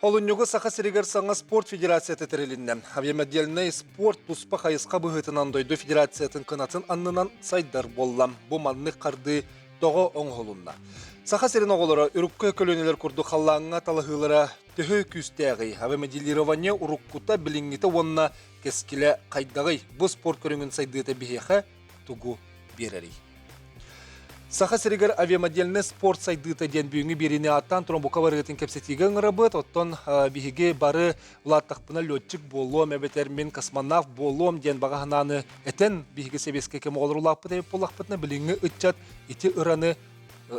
Олунньугу Саха сиригэр саҥа спорт федерацията тэрилиннэ. Авиамодельнай спорт туспа хайысха быһыытынан дойду федерациятын кынатын аннынан сайдар буолла. Бу маннык хардыы тоҕо оҥоһулунна? Саха сирин оҕолоро урукку көлүөнэлэр курдук халлааҥҥа талаһыылара төһө күүстээҕий? Авиамоделирование уруккута, билиҥҥитэ уонна кэскилэ хайдаҕый? Бу спорт көрүҥүн сайдыыта биһиэхэ тугу биэрэрий? Саха сиригэр авиамодельнай спорт сайдыыта диэн бүгүҥҥү биэриини ааттаан туран бука барыгытын кэпсэтиигэ ыҥырабыт. Оттон биһиги бары улааттахпына летчик буолуом эбэтэр мин космонавт буолуом диэн баҕа санааны этэн биһиги сэбиэскэй кэм оҕолор улааппыт эбит буоллахпытына билиҥҥи ыччат ити ыраны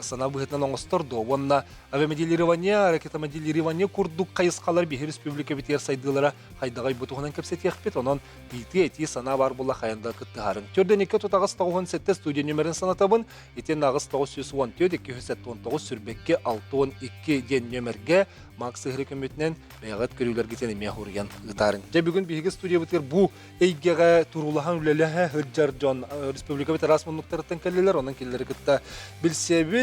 сана быһыытынан оҥостор дуо? Уонна авиамоделирование, ракетомоделирование курдук хайысхалар биһи республикабытыгар сайдыылара хайдаҕай бу туһунан кэпсэтиэхпит. Онон иитии этии санаа баар буолла хайан да кыттыһарыҥ. Төрдөн 2 тутаҕас 97 студия нөмерин санатабын. Итин аҕыс 914 279 сүрбэкки 62 диэн нөмергэ Макс Ыһыры көмөтүнэн бэйэҕит көрүүлэргитин эмиэ хуруйан ыытаарыҥ. Дьэ бүгүн биһиги студиябытыгар бу эйгэҕэ туруулаһан үлэлэһэ сылдьар дьон республикабыт араас муннуктарыттан кэллилэр. Онон кинилэри кытта билсэбит.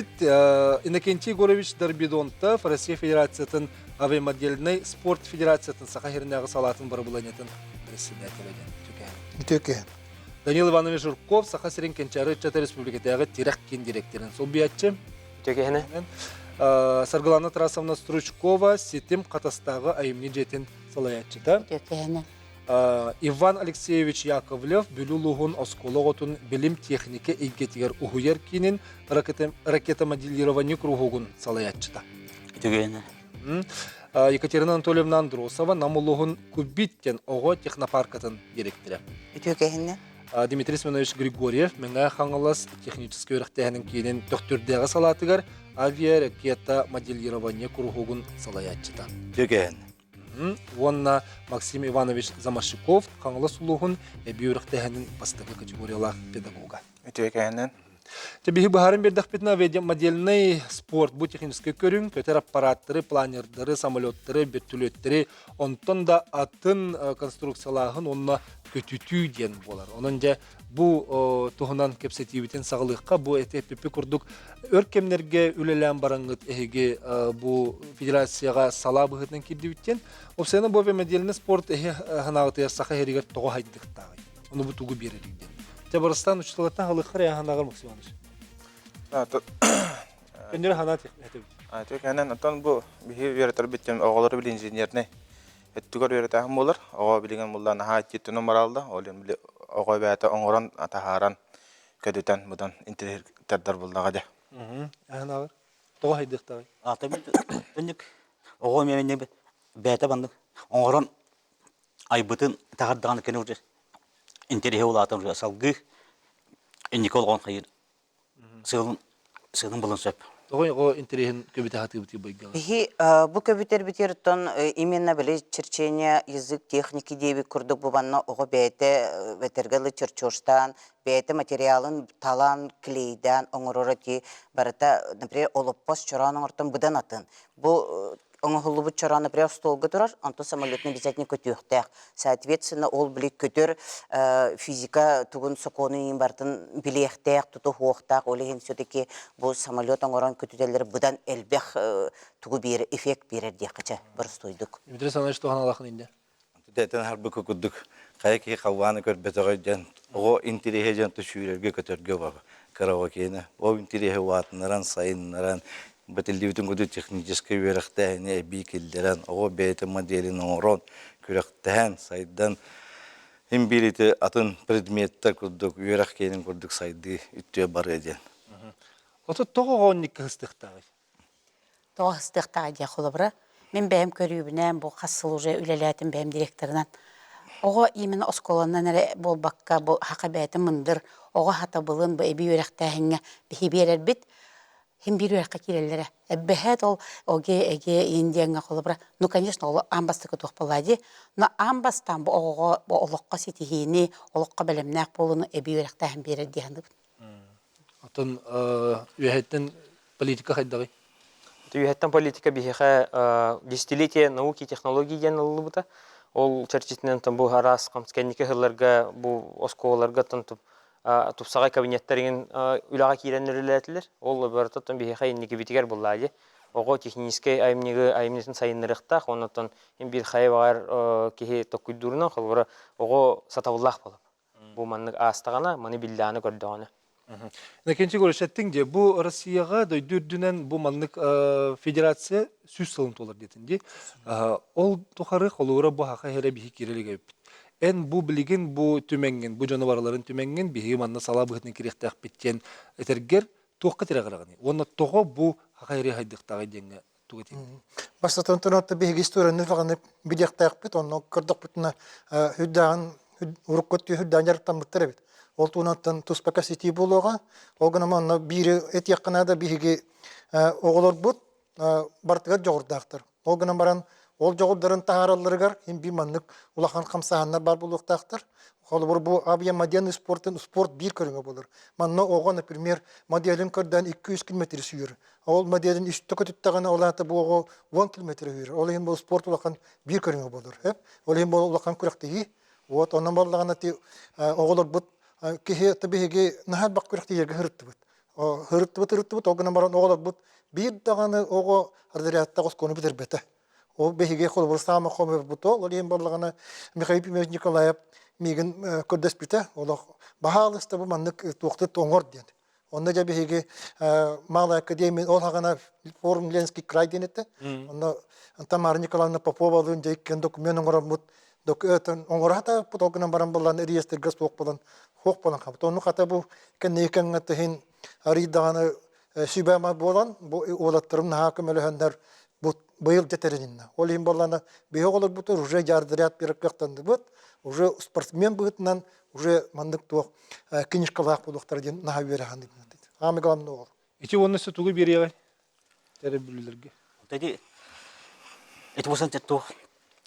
Иннокентий Егорович Дорбидонтов, Россия Федерациятын авиамодельнай спорт федерациятын Саха сиринээҕи салаатын бырабылыанньатын председателэ диэн түкэһэн. Үтүөкэһэн. Данил Иванович Жирков, Саха сирин Кэнчээри ыччата республикатааҕы тирэх киин директорын солбуйааччы. Үтүөкэһэнэ. Саргылана Тарасовна Стручкова, Ситим Хатастааҕы айымньы дьиэтин салайааччыта. Үтүөкэһэнэ. Иван Алексеевич Яковлев Бүлүү улууһун оскуола оҕотун билим техника эйгэтигэр уһуйар киинин ракетомоделирование круһугун салайааччыта. Үтүгэнэ. Екатерина Анатольевна Андросова Нам улууһун Кубит диэн оҕо технопаркатын директора. Үтүөкэһинэ. Дмитрий Семенович Григорьев Мэҥэ Хаҥалас техническэй үөрэхтээһинин киинин Төхтүрдээҕи салаатыгар авиаракета моделирование куруһугун салайааччыта. Үтүөкэһин. Уонна Максим Иванович Замашиков Хаҥалас улууһун эбии үөрэхтээһинин бастакы категориялаах педагога. Үтүөкэһинэн. Дьэ, биһи быһааран биэрдэхпитинэ, модельный спорт бу техническэй көрүҥ, көтөр аппараттары, планердары, самолеттары, вертолеттэри, онтон да атын конструкциялааһын уонна көтүтүү диэн буолар. Онон дьэ бу туһунан кэпсэтиибитин саҕалыахха. Бу эти курдук өр кэмнэргэ үлэлээн бараҥҥыт эһиги бу федерацияҕа салаа быһыытынан киирдибиттэн. Опсайынан бу модельный спорт эһи ханаҕытыгар саха иһэригэр тоҕо хайдыктааҕый? Ону бу тугу биэрэрий диэн. Дьэ Барыстан учууталлартан халыххар эһи ханаҕар Максим Иванович. Көннөрү ханаа этебит. Түкэнэн оттон бу биһи үөрэтэрбит оҕолору били инженернэй өттүгэр үөрэтээһин буолар. Оҕо билигин булла наһаа итииттэн баралда. Ол иһин били оҕо эбээтэ оҥорон таһааран көтүтэн быдан интриһиртэрдэр буллаҕа дьэ. Аһынаҕар тоҕо хайдыахтааҕый? Ата өннүк оҕо эмиэ бэйэтэ баннык оҥорон айбытын таһардаҕына кини уже интэриэһэ улаатан уже салгыы инники олоҕун хайыр сыалын сыалын булан сөп. Тоҕо оҕо интэриэһин көбүтэ сатыыбыт байгаҕа? Биһи бу көбүтэрбитигэр оттон именно били черчение язык техники диэбит курдук бу манна оҕо бэйэтэ бэтэргэ ылы чертежтаан бэйэтэ материалын талан клейдаан оҥороро ти барыта например олоппос чороон оҥортон быдан атын бу оҥоһуллубут чороон, например, остуолга турар, онтон самолетун обязательно көтүөхтээх. Соответственно, ол били көтөр физика тугун сокуонун иин барытын билиэхтээх, тутуһуохтаах. Ол иһин все-таки бу самолет оҥорон көтүтэллэр быдан элбэх тугу биэр эффект биэрэр диэххэ чэ боростуойдук. Дмитрий Александрович туһан алахын инде. Тэтэн харбыкы курдук хайа киһи халлааны көрбөтөҕө диэн оҕо интириэһэ дьон сүүрэргэ көтөргө бар кыраҕа киэнэ ол интириэһи улаатыннаран сайыннаран бэтиллибитин курдук техническэй үөрэхтээһини эбии киллэрэн оҕо бэйэтин моделин оҥорон күрэхтэһэн сайдан иһин биир ити атын предметтэр курдук үөрэх киэнин курдук сайдыы үттүө барыа диэн. Ото тоҕо оҕо онньукка ыстыахтааҕый? Тоҕо ыстыахтааҕый диэх холобура, мин бэйэм көрүүбүнэн бу хас сыл уже үлэлээтим бэйэм директорынан. Оҕо именно оскуоланан эрэ буолбакка бу хака бэйэтэ мындыр, оҕо сатабылын бу эбии үөрэхтээһиҥҥэ биһи биэрэрбит син биир үөрэххэ киирэллэрэ. Эбэһээт ол оге эге индияҥҥа холобура, ну конечно ол аан бастакы туох буоллаа дии, но аан бастаан бу оҕоҕо бу олоххо ситиһиини, олоххо бэлэмнээх буолууну эбии үөрэхтээһин биэрэр дии саныыбын. Оттон үөһэттэн политика хайдаҕый? Үөһэттэн политика биһиэхэ десятилетие науки и технологий диэн ылыллыбыта. Ол чэрчитинэн бу араас кэнники сылларга бу оскуолаларга тупсаҕай кабинеттар иҥин үлэҕэ киирэн үлэлээтилэр. Ол барыта биһиэхэ инникибитигэр буллаа дии. Оҕо техническэй айымньыгы айымньытын сайыннарыахтаах, оннуттан биир хайа баҕар киһи токкуйдуурунан холобура оҕо сатабыллаах буолар. Бу маннык аастаҕына, маны биллэҕинэ көрдөҕүнэ. Иннокентий Егорович, эттиҥ дии, бу Россияҕа дойду үрдүнэн бу маннык федерация 100 сылын туолар диэтин дии. Ол тухары холуура бу хаха иһэрэ биһи киирэ илик Эн бу билигин бу түмэҥҥин, бу дьону барыларын түмэҥҥин биһиги манна салаа быһыытынан кириэхтээхпит диэн этэргэр туохха тирэҕирэҕиний? Уонна тоҕо бу хаха иһэрэ хайдыахтааҕый диэҥҥэ тугу этиэҥ? Бастатан туран биһиги историяны даҕаны билиэхтээхпит, онно көрдөхпүтүнэ үрдээҕин урукку өттүгэр үрдээн дьарыктаммыттар эбит. Ол туһунан туспа кэпсэтии буолуоҕа. Ол гынан онно биири этиэххэ наада биһиги оҕолорбут барытыгар дьоҕурдаахтар. Ол гынан баран ол дьоҕурдарын таһааралларыгар биир маннык улахан хамсааһыннар баар буолуохтаахтар. Холобур, бу авиамодельный спортын спорт биир көрүҥэ буолар. Манна оҕо, например, моделин көрдөөн 200 километр сүүрэр. Ол моделин үстэ көтүттэҕинэ, ол аата бу оҕо 10 километр сүүрэр. Ол иһин бу спорт улахан биир көрүҥэ буолар. Ол иһин бу улахан күрэхтэһии. Вот онон буоллаҕына ти оҕолорбут киһи биһиги наһаа элбэх күрэхтэһиигэ сырыттыбыт. Сырыттыбыт, ырыттыбыт, ол гынан баран оҕолорбут биир даҕаны оҕо разрядтаах оскуоланы бүтэрбэтэ. Ол биһиги холобур саамай хомойбут ол иһин буоллаҕына Михаил Пимович Николаев миигин көрдөспүтэ олох баһаалыста бу маннык туохтут оҥор диэн. Онно дьэ биһиги Малая академия ол хаҕана форум Ленский край диэн этэ. Онно Тамара Николаевна Поповалыын дьэ иккиэн документ оҥороммут оҥоро ол гынан баран булан реестргэ суох буолан суох буолан хаалбыт. Ону хата бу кэнники кэмҥэ тыһын арый даҕаны сүбэ-ама буолан бу уолаттарым наһаа көмөлөһөннөр бу быйыл дьэ тэрилиннэ. Ол иһин буоллаҕына биһи оҕолорбутун уже дьаардырыат кыахтанныбыт, уже спортсмен быһыытынан уже маннык туох книжкалаах буолуохтара диэн наһаа үөрэ саныыбын. Самое главное ол. Ити уонна өссө тугу биэриэҕэй? Тэрэ бүлүүлэргэ. Ити ити бусан туох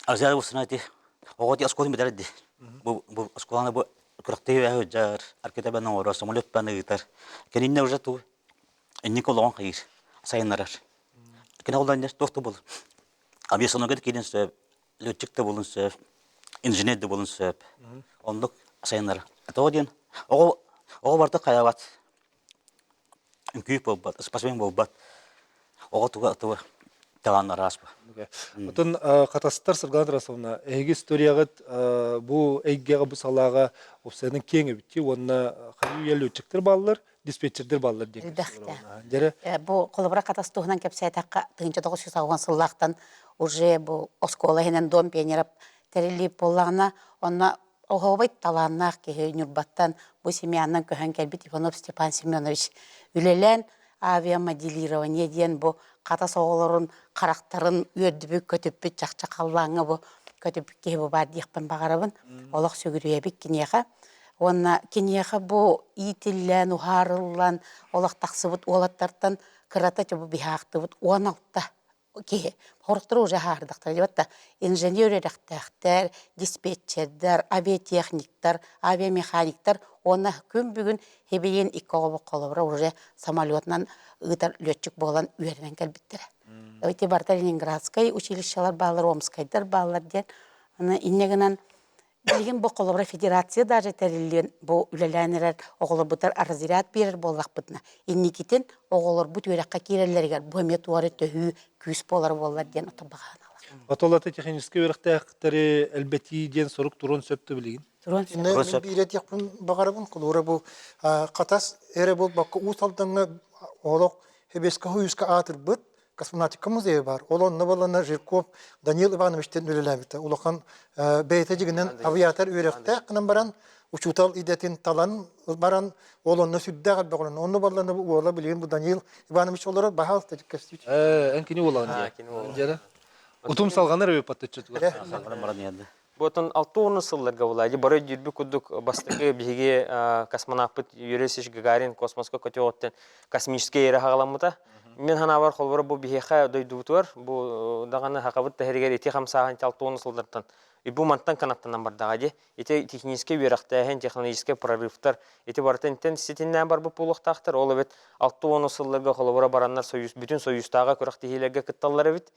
Азия бусана ити оҕо ти оскуоланы бүтэрди. Бу бу оскуоланы бу күрэхтэһии сылдьар, аркетабан оҥорор, самолеттан ыытар. Кининнэ уже ту инник олоҕун хайыыр, сайыннарар. Кини ол туох да буолар. Авиасалонга киирэн сөп, летчик да буолун сөп, инженер да буолун сөп. Оннук сайыннарар. Тоҕо диэн оҕо оҕо барыта хайабат. Үҥкүү буолбат, спортсмен буолбат. Оҕо туга туга талаан араас ба. Отон Хатастар Саргылана Тарасовна, эһиги историяҕыт бу эйгэҕэ бу салааҕа уопсайынан киэҥ эбит уонна хайыы үйэ летчиктэр бааллар, диспетчердэр бааллар диэн Элбэхтэ. Бу холобура Хатас туһунан кэпсээтэххэ, 1990 сыллаахтан уже бу оскуола иһинэн Дом пионеров тэриллиип буоллаҕына, онно оһуобай талааннаах киһи Ньурбаттан бу семьянан көһөн кэлбит Иванов Степан Семенович үлэлээн авиамоделирование диэн бу Хатас оҕолорун харахтарын үөрдүбүт, көтүппүт чахчы халлааҥҥа бу көтүппүт киһи бу баар диэхпин баҕарабын. Олох сүгүрүйэбит киниэхэ. Уонна киниэхэ бу иитиллэн, уһаарыллан олох тахсыбыт уолаттартан кырата бу биһаахтыбыт 16 киһи. Хорохтору уже аһаардахтара дебатта инженер үөрэхтээхтэр, диспетчердэр, авиатехниктар, авиамеханиктар уонна күн бүгүн хибийин икки оҕо холобура уже самолетунан ыытар летчик буолан үөрэнэн кэлбиттэрэ. Ити барыта Ленинградскай училищелар бааллар, Омскайдар бааллар диэн. Аны инньэ гынан Билигин бу холобура федерация даже тэриллиэн бу үлэлээн эрэр оҕолорбутар разряд биэрэр буоллахпытына, инникитин оҕолорбут үөрэххэ киирэллэригэр бу эмиэ туора төһүү күүс буолар буоллар диэн отобаҕаналар. Отолата техническэй үөрэхтээхтэри элбэтии диэн сорук туруон сөп да билигин? Туруон сөп. Мин биир этиэхпин баҕарабын, холобура бу Хатас эрэ буолбакка Уус Алдаҥҥа олох Хэбэскэ Хойууска аатырбыт космонавтика музейа бар. Ол онно буоллана Жирков Даниил Ивановичтан үлэлээбитэ. Улахан бэйэтэ дьигинэн авиатор үөрэхтээх гынан баран, учуутал идэтин талан баран, ол онно сүрдээх элбэх олорон. Онно буоллана уола билигин бу Даниил Иванович олорор, баһаалыста кэпсиир. Эн кини уолаҕын дии. Утум салҕанар эбит паттыччытыгар. Салҕанан баран иһэрдэ. Бу 60 сылларга буолла. Бары өйдүүрбүт курдук бастакы биһиги космонавпыт Юрий Алексеевич Гагарин космоска көтүөҕүттэн космическай эра хаҕаламмыта. Мин санаабар холобура бу биһиэхэ дойдубутугар бу даҕаны хахабыт тэһэригэр ити хамсааһын 60 сыллартан бу мантан канаттанан бардаҕа дии. Ити техническэй үөрэхтээһин, технологическай прорывтар ити барытын ситиннээн барбыт буолуохтаахтар. Ол эбит 60 сылларга холобура бараннар союз бүтүн союзтааҕы күрэхтэһиилэргэ кытталлар эбит.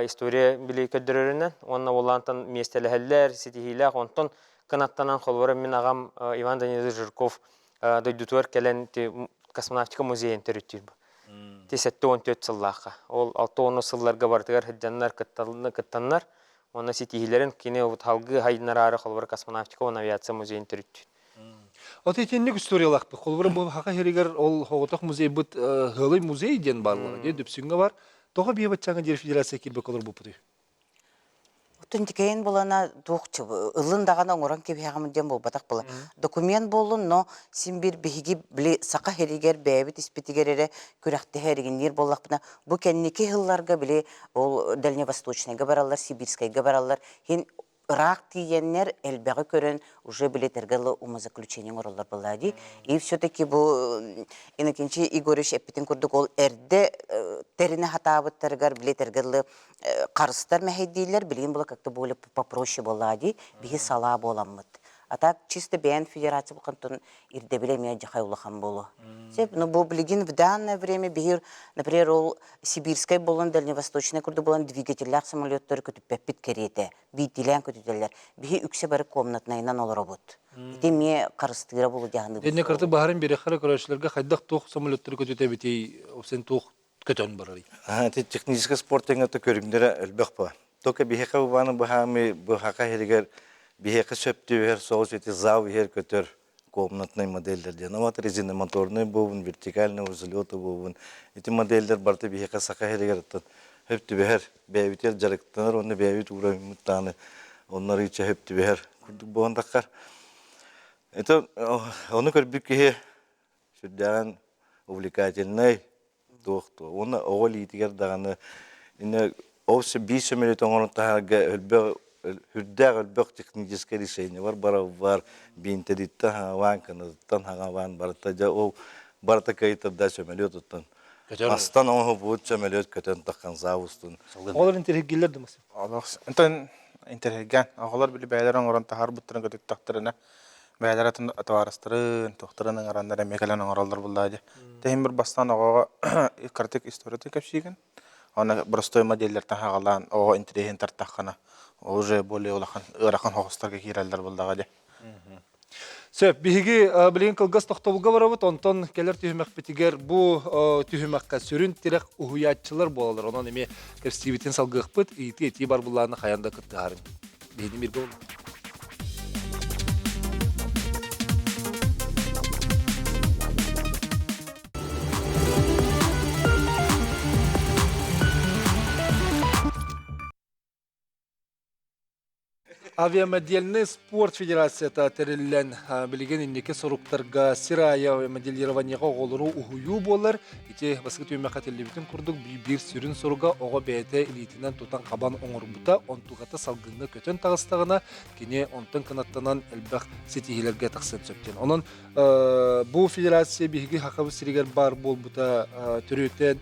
История били көрдөрөрүнэн уонна улаантан миэстэлэһэллэр, ситиһиилээх. Онтон кынаттанан холобура мин аҕам Иван Данилович Жирков дойдутугар кэлэн космонавтика музейын төрүттүүр. Ити 74 сыллаахха. Ол 60 сылларга барытыгар сылдьаннар кыттаннар уонна ситиһиилэрин кини салгыы хайыннараары холобура космонавтика уонна авиация музейын төрүттүүр. От итинник историялаахпыт. Холобура бу Хаха сиригэр ол соҕотох музейбыт Һыалый музей диэн бааллара дии Дүпсүҥҥэ бар. Тоҕо бие баччааҥҥа диэри федерация киирбэккэ олорбуппутуй? Оттон тикэйин булана туох ыллын даҕаны оҥорон кэбиһэҕим диэн буолбатах була. Документ буоллун, но син биир биһиги били саха сиригэр бэйэбит испитигэр эрэ күрэхтэһэ эригинниир буоллахпына, бу кэнники сылларга били ол Дальневосточнайга бараллар, Сибирскайга бараллар, хин ыраах тиийэннэр элбэҕи көрөн уже билетэргэ ыла умозаключение оҥороллор буоллаа дии. И все-таки бу Иннокентий Егорович эппитин курдук ол эрдэ тэринэ хатаабыттарыгар билетэргэ дылы харыстар мэһэйдииллэр, билигин була как-то более попроще буоллаа дии, биһи салаа буоламмыт. А так чисто бэйэн федерация бухантын ирдэбилэ эмиэ дьахай улахан буолуо. Сөп, но бу билигин в данное время биһир, например, ол Сибирскай буолан, Дальневосточный курдук буолан двигателлээх самолеттары көтүппэппит кэриэтэ, биирдиилээн көтүтэллэр. Биһи үксэ бары комнатнайынан олоробут. Ити эмиэ харыстыыра буолу дьаһаныбыт. Дэнне кырты баһарын бирэххэ көрөөччүлэргэ хайдах туох самолеттары көтүтэбитий, сен туох көтөн барарый? Ити технический спорт тэҥэ көрүҥнэрэ элбэх ба. Только биһиэхэ бааны быһаамы быһаха иһигэр биһиэхэ сөп түбэһэр соҕус ити зал иһэр көтөр комнатный модельдер диэн. Вот резиномоторный буолун, вертикальный взлеты буолун. Ити модельдер барыта биһиэхэ саха иһигэр хөп түбэһэр бэйэбитигэр дьарыктанар уонна бэйэбит уровеньмыт даҕаны онно арыыча хөп түбэһэр курдук буолан таххар. Это ону көрбүт киһи сүрдээҕин увлекательнай туох туох уонна оҕо илиитигэр даҕаны иннэ ол биир сөмөлүөт оҥорон таһаарга өлбөх үрдээх өлбөх техническэй решениелар бараллар биинтэриттэн хаҥалаан кынатыттан хаҥалаан барыта дьэ ол барыта кыайтарда сөмөлүөт оттон мастан оҥоһуллубут сөмөлүөт көтөн таххан устун Оҕолор интэриэһиргииллэр да Максим? Олох онтон интэриэһиргээн оҕолор били бэйэлэрэ оҥорон таһаарбыттарын көтүттэхтэринэ бэйэлэрэ атын табаарыстарын, туохтарын ыҥыраннар эмиэ кэлэн оҥороллор буоллаа дии. Тэһин бір бастаан оҕоҕо кыратык историятын кэпсиигин. Уонна простой модельлэртэн хаҕалаан оҕо интэриэһин тартаххына уже более улахан ыарахан хоҕустарга киирэллэр буоллаҕа дии. Сөп, биһиги билигин кылгас тохтобулга барабыт, онтон кэлэр түһүмэхпитигэр бу түһүмэххэ сүрүн тирэх уһуйааччылар буолаллар. Онон эмиэ кэпсиибитин салгыахпыт, ыйытыы-этии бар буллааны хайаан да кыттыһарын. Биһиги миргэ болла. Авиамодельнай спорт федерацията тэриллэн, билигин инники соруктарга сир аайы авиамоделированиеҕа оҕолору уһуйуу буолар. Ити бастакы түһүмэххэ этиллибитин курдук биир сүрүн соруга оҕо бэйэтэ илиитинэн тутан-хабан оҥорбута, онтуката салгыҥҥа көтөн таҕыстаҕына, кини онтон кынаттанан элбэх ситиһиилэргэ тахсыан сөп диэн. Онон бу федерация биһиги Сахабыт сиригэр баар буолбута төрүөтэн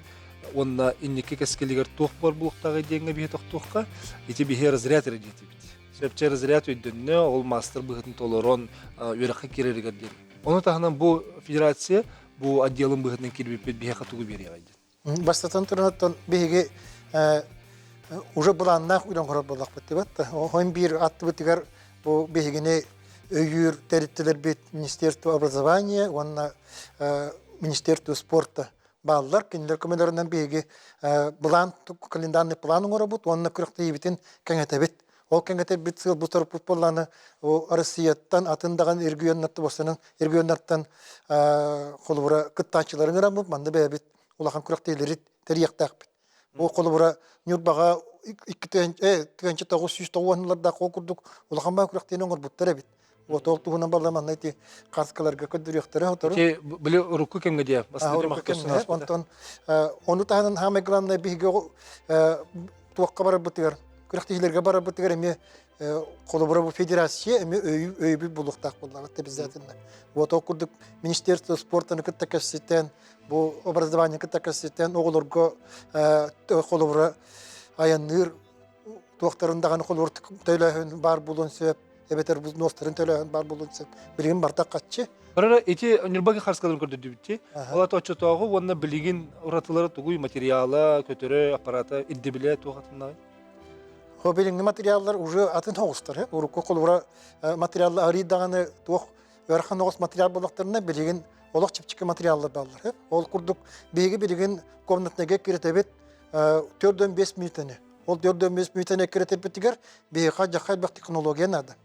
уонна инники кэскилигэр туох бар буолуохтааҕый диэҥҥэ биһи тохтуохха ити биһи разряд эрэ диэтибит сөпчө разряд өйдөннө ол маастар быһыытын толорон үөрэххэ киирэригэр диэн ону таһынан бу федерация бу отделын быһыытынан киирбиппит биһиэхэ тугу биэриэҕэй диэн Бастатан туран биһиги уже былааннаах үлэ оҥорор буоллахпыт дибат да биир аттыбытыгар бу биһигини өйүүр тэрилтэлэрбит Министерство образования уонна Министерство спорта бааллар. Кинилэр көмөлөрүнэн биһиги былаан календарный план оҥоробут уонна күрэхтэһиибитин кэҥэтэбит. Ол кэҥэтэрбит сыалбыт сорукпут буоллаҕына Россияттан атын даҕаны регионнартан регионнартан холобура кыттааччыларын ыраммыт манна бэйэбит улахан күрэхтэһиилэри тэрийиэхтээхпит. Бу холобура Ньурбаҕа 2990 ол курдук улахан баан күрэхтэһиини оҥорбуттар эбит. Вот ол туһунан балла манна ити карточкаларга көрдөрүөхтэрэ сотору. Ити били урукку кэмҥэ диэ урукку кэмҥэ онтон ону таһынан самое главное биһиги туохха барарбытыгар күрэхтэһиилэргэ барарбытыгар эмиэ холобура бу федерация эмиэ өйөбүл булуохтаах буоллаҕа обязательно. Вот ол курдук министерство спортаны кытта кэпсэтэн бу образование кытта кэпсэтэн оҕолорго холобура айанныыр туохтарын даҕаны холобур төлөөһүн баар буолуон сөп эбэтэр ностарын төлөөһүн баар буолуон сөп билигин барта хаччы Барара ити Ньурбаги харскаларын көрдөрдүбүт Ол ата оччотооҕу уонна билигин уратылара тугуй материала, көтөрө, аппарата, ирдэбилэ туох атыннаҕый? Хо билиҥҥи материаллар уже атын оҕустар. Урукку холобура материаллар арый даҕаны туох ыарахан оҕус материал буоллахтарына билигин Олох чэпчэки материаллар бааллар. Ол курдук биһиги билигин комнатныйга киритэбит 4-5 мүнүүтэни. Ол 4-5 мүнүүтэни киритэппитигэр биһиэхэ дьахха элбэх технология наада.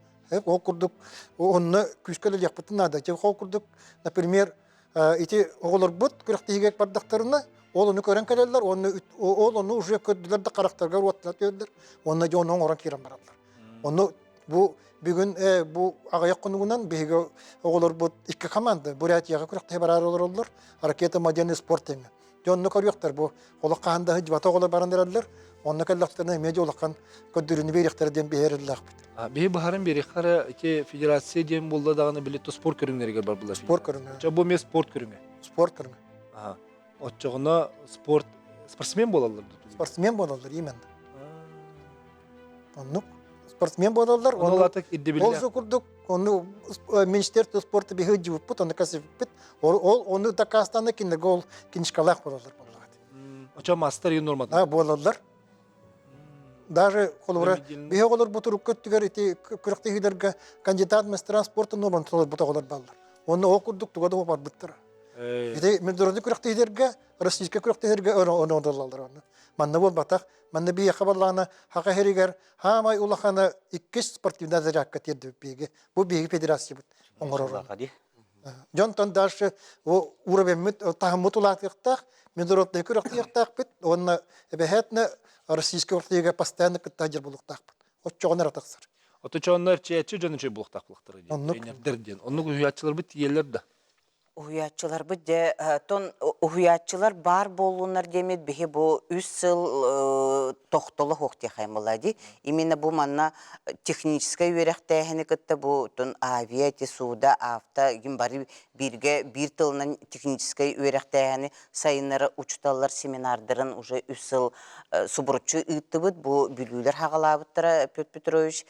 Ол курдук онно күүскэ үлэлиэхпитин наада. Ол курдук, например, ити оҕолорбут күрэхтэһиигэ бардахтарына, ол ону көрөн кэлэллэр, уонна ол ону уже көрдүлэр да харахтарыгар уоттана түһэллэр, уонна дьэ ону оҥорон киирэн бараллар. Ону бу бүгүн бу аҕыйах хонугунан биһиги оҕолорбут икки команда Бурятияҕа күрэхтэһэ бараары олороллор, ракета модельный спорт диэҥҥэ. Дьэ онно көрүөхтэр бу олох хаһан да сылдьыбата оҕолор баран эрэллэр, онно кэллэхтэринэ эмиэ дьэ улахан көрдөрүүнү биэриэхтэрэ диэн биһиэриллээхпит. Биһи быһарын биэриэххэ эрэ ити федерация диэн буолла даҕаны били спорт көрүҥнэригэр барбылар. Спорт көрүҥэ. Чэ бу эмиэ спорт көрүҥэ. Спорт көрүҥэ. Оччоҕуна спорт спортсмен буолаллар дуу? Спортсмен буолаллар именно. Оннук. Спортсмен буолаллар. Ону атык ирдэбиллээх. Ол курдук ону Министерство спорта биһи ыдьыбыппыт, ону касыппыт. Ол ону дакаастана кинилэргэ ол кинишкалаах буолаллар буоллаҕа. Очо мастер и нормат. Да, буолаллар. Даже холобура биһи оҕолор бу турукка өттүгэр ити күрэхтэһиилэргэ кандидат мастера спорта нуобан толорбут оҕолор бааллар. Онно ол курдук туга да барбыттара. Ити международный күрэхтэһиилэргэ, российскай күрэхтэһиилэргэ ону оҥороллор онно. Манна буолбатах. Манна биһиэхэ буоллаҕына Хаха иһигэр хаамай улахана иккис спортивнай зарядка тиэрдибит биһиги. Бу биһиги федерациябыт оҥорор. Дьонтон дальше уровеммит таһыммыт улаатыахтаах, международный күрэхтиэхтээхпит уонна эбэһээтинэ российскай ортыйга постоянно кытта сылдьар буолуохтаахпыт. Оччоҕуна эрэ тахсар. Отучооннор эрчийээччи дьон үчүгэй буолуохтаах буолуохтара диэн. Тренердэр диэн. Оннук уһуйааччыларбыт тиийэллэр да. Уһуйааччыларбыт дьэ тон уһуйааччылар баар буоллуннар диэммит биһи бу үс сыл тохтоло суох диэххэ буолла дии. Именно бу манна техническэй үөрэхтээһини кытта бу тон авиа, суда, авто гин бары бииргэ биир тылынан техническэй үөрэхтээһини сайыннара учууталлар семинардарын уже үс сыл субуруччу ыыттыбыт. Бу бүлүүлэр хаҕалаабыттара Петр Петрович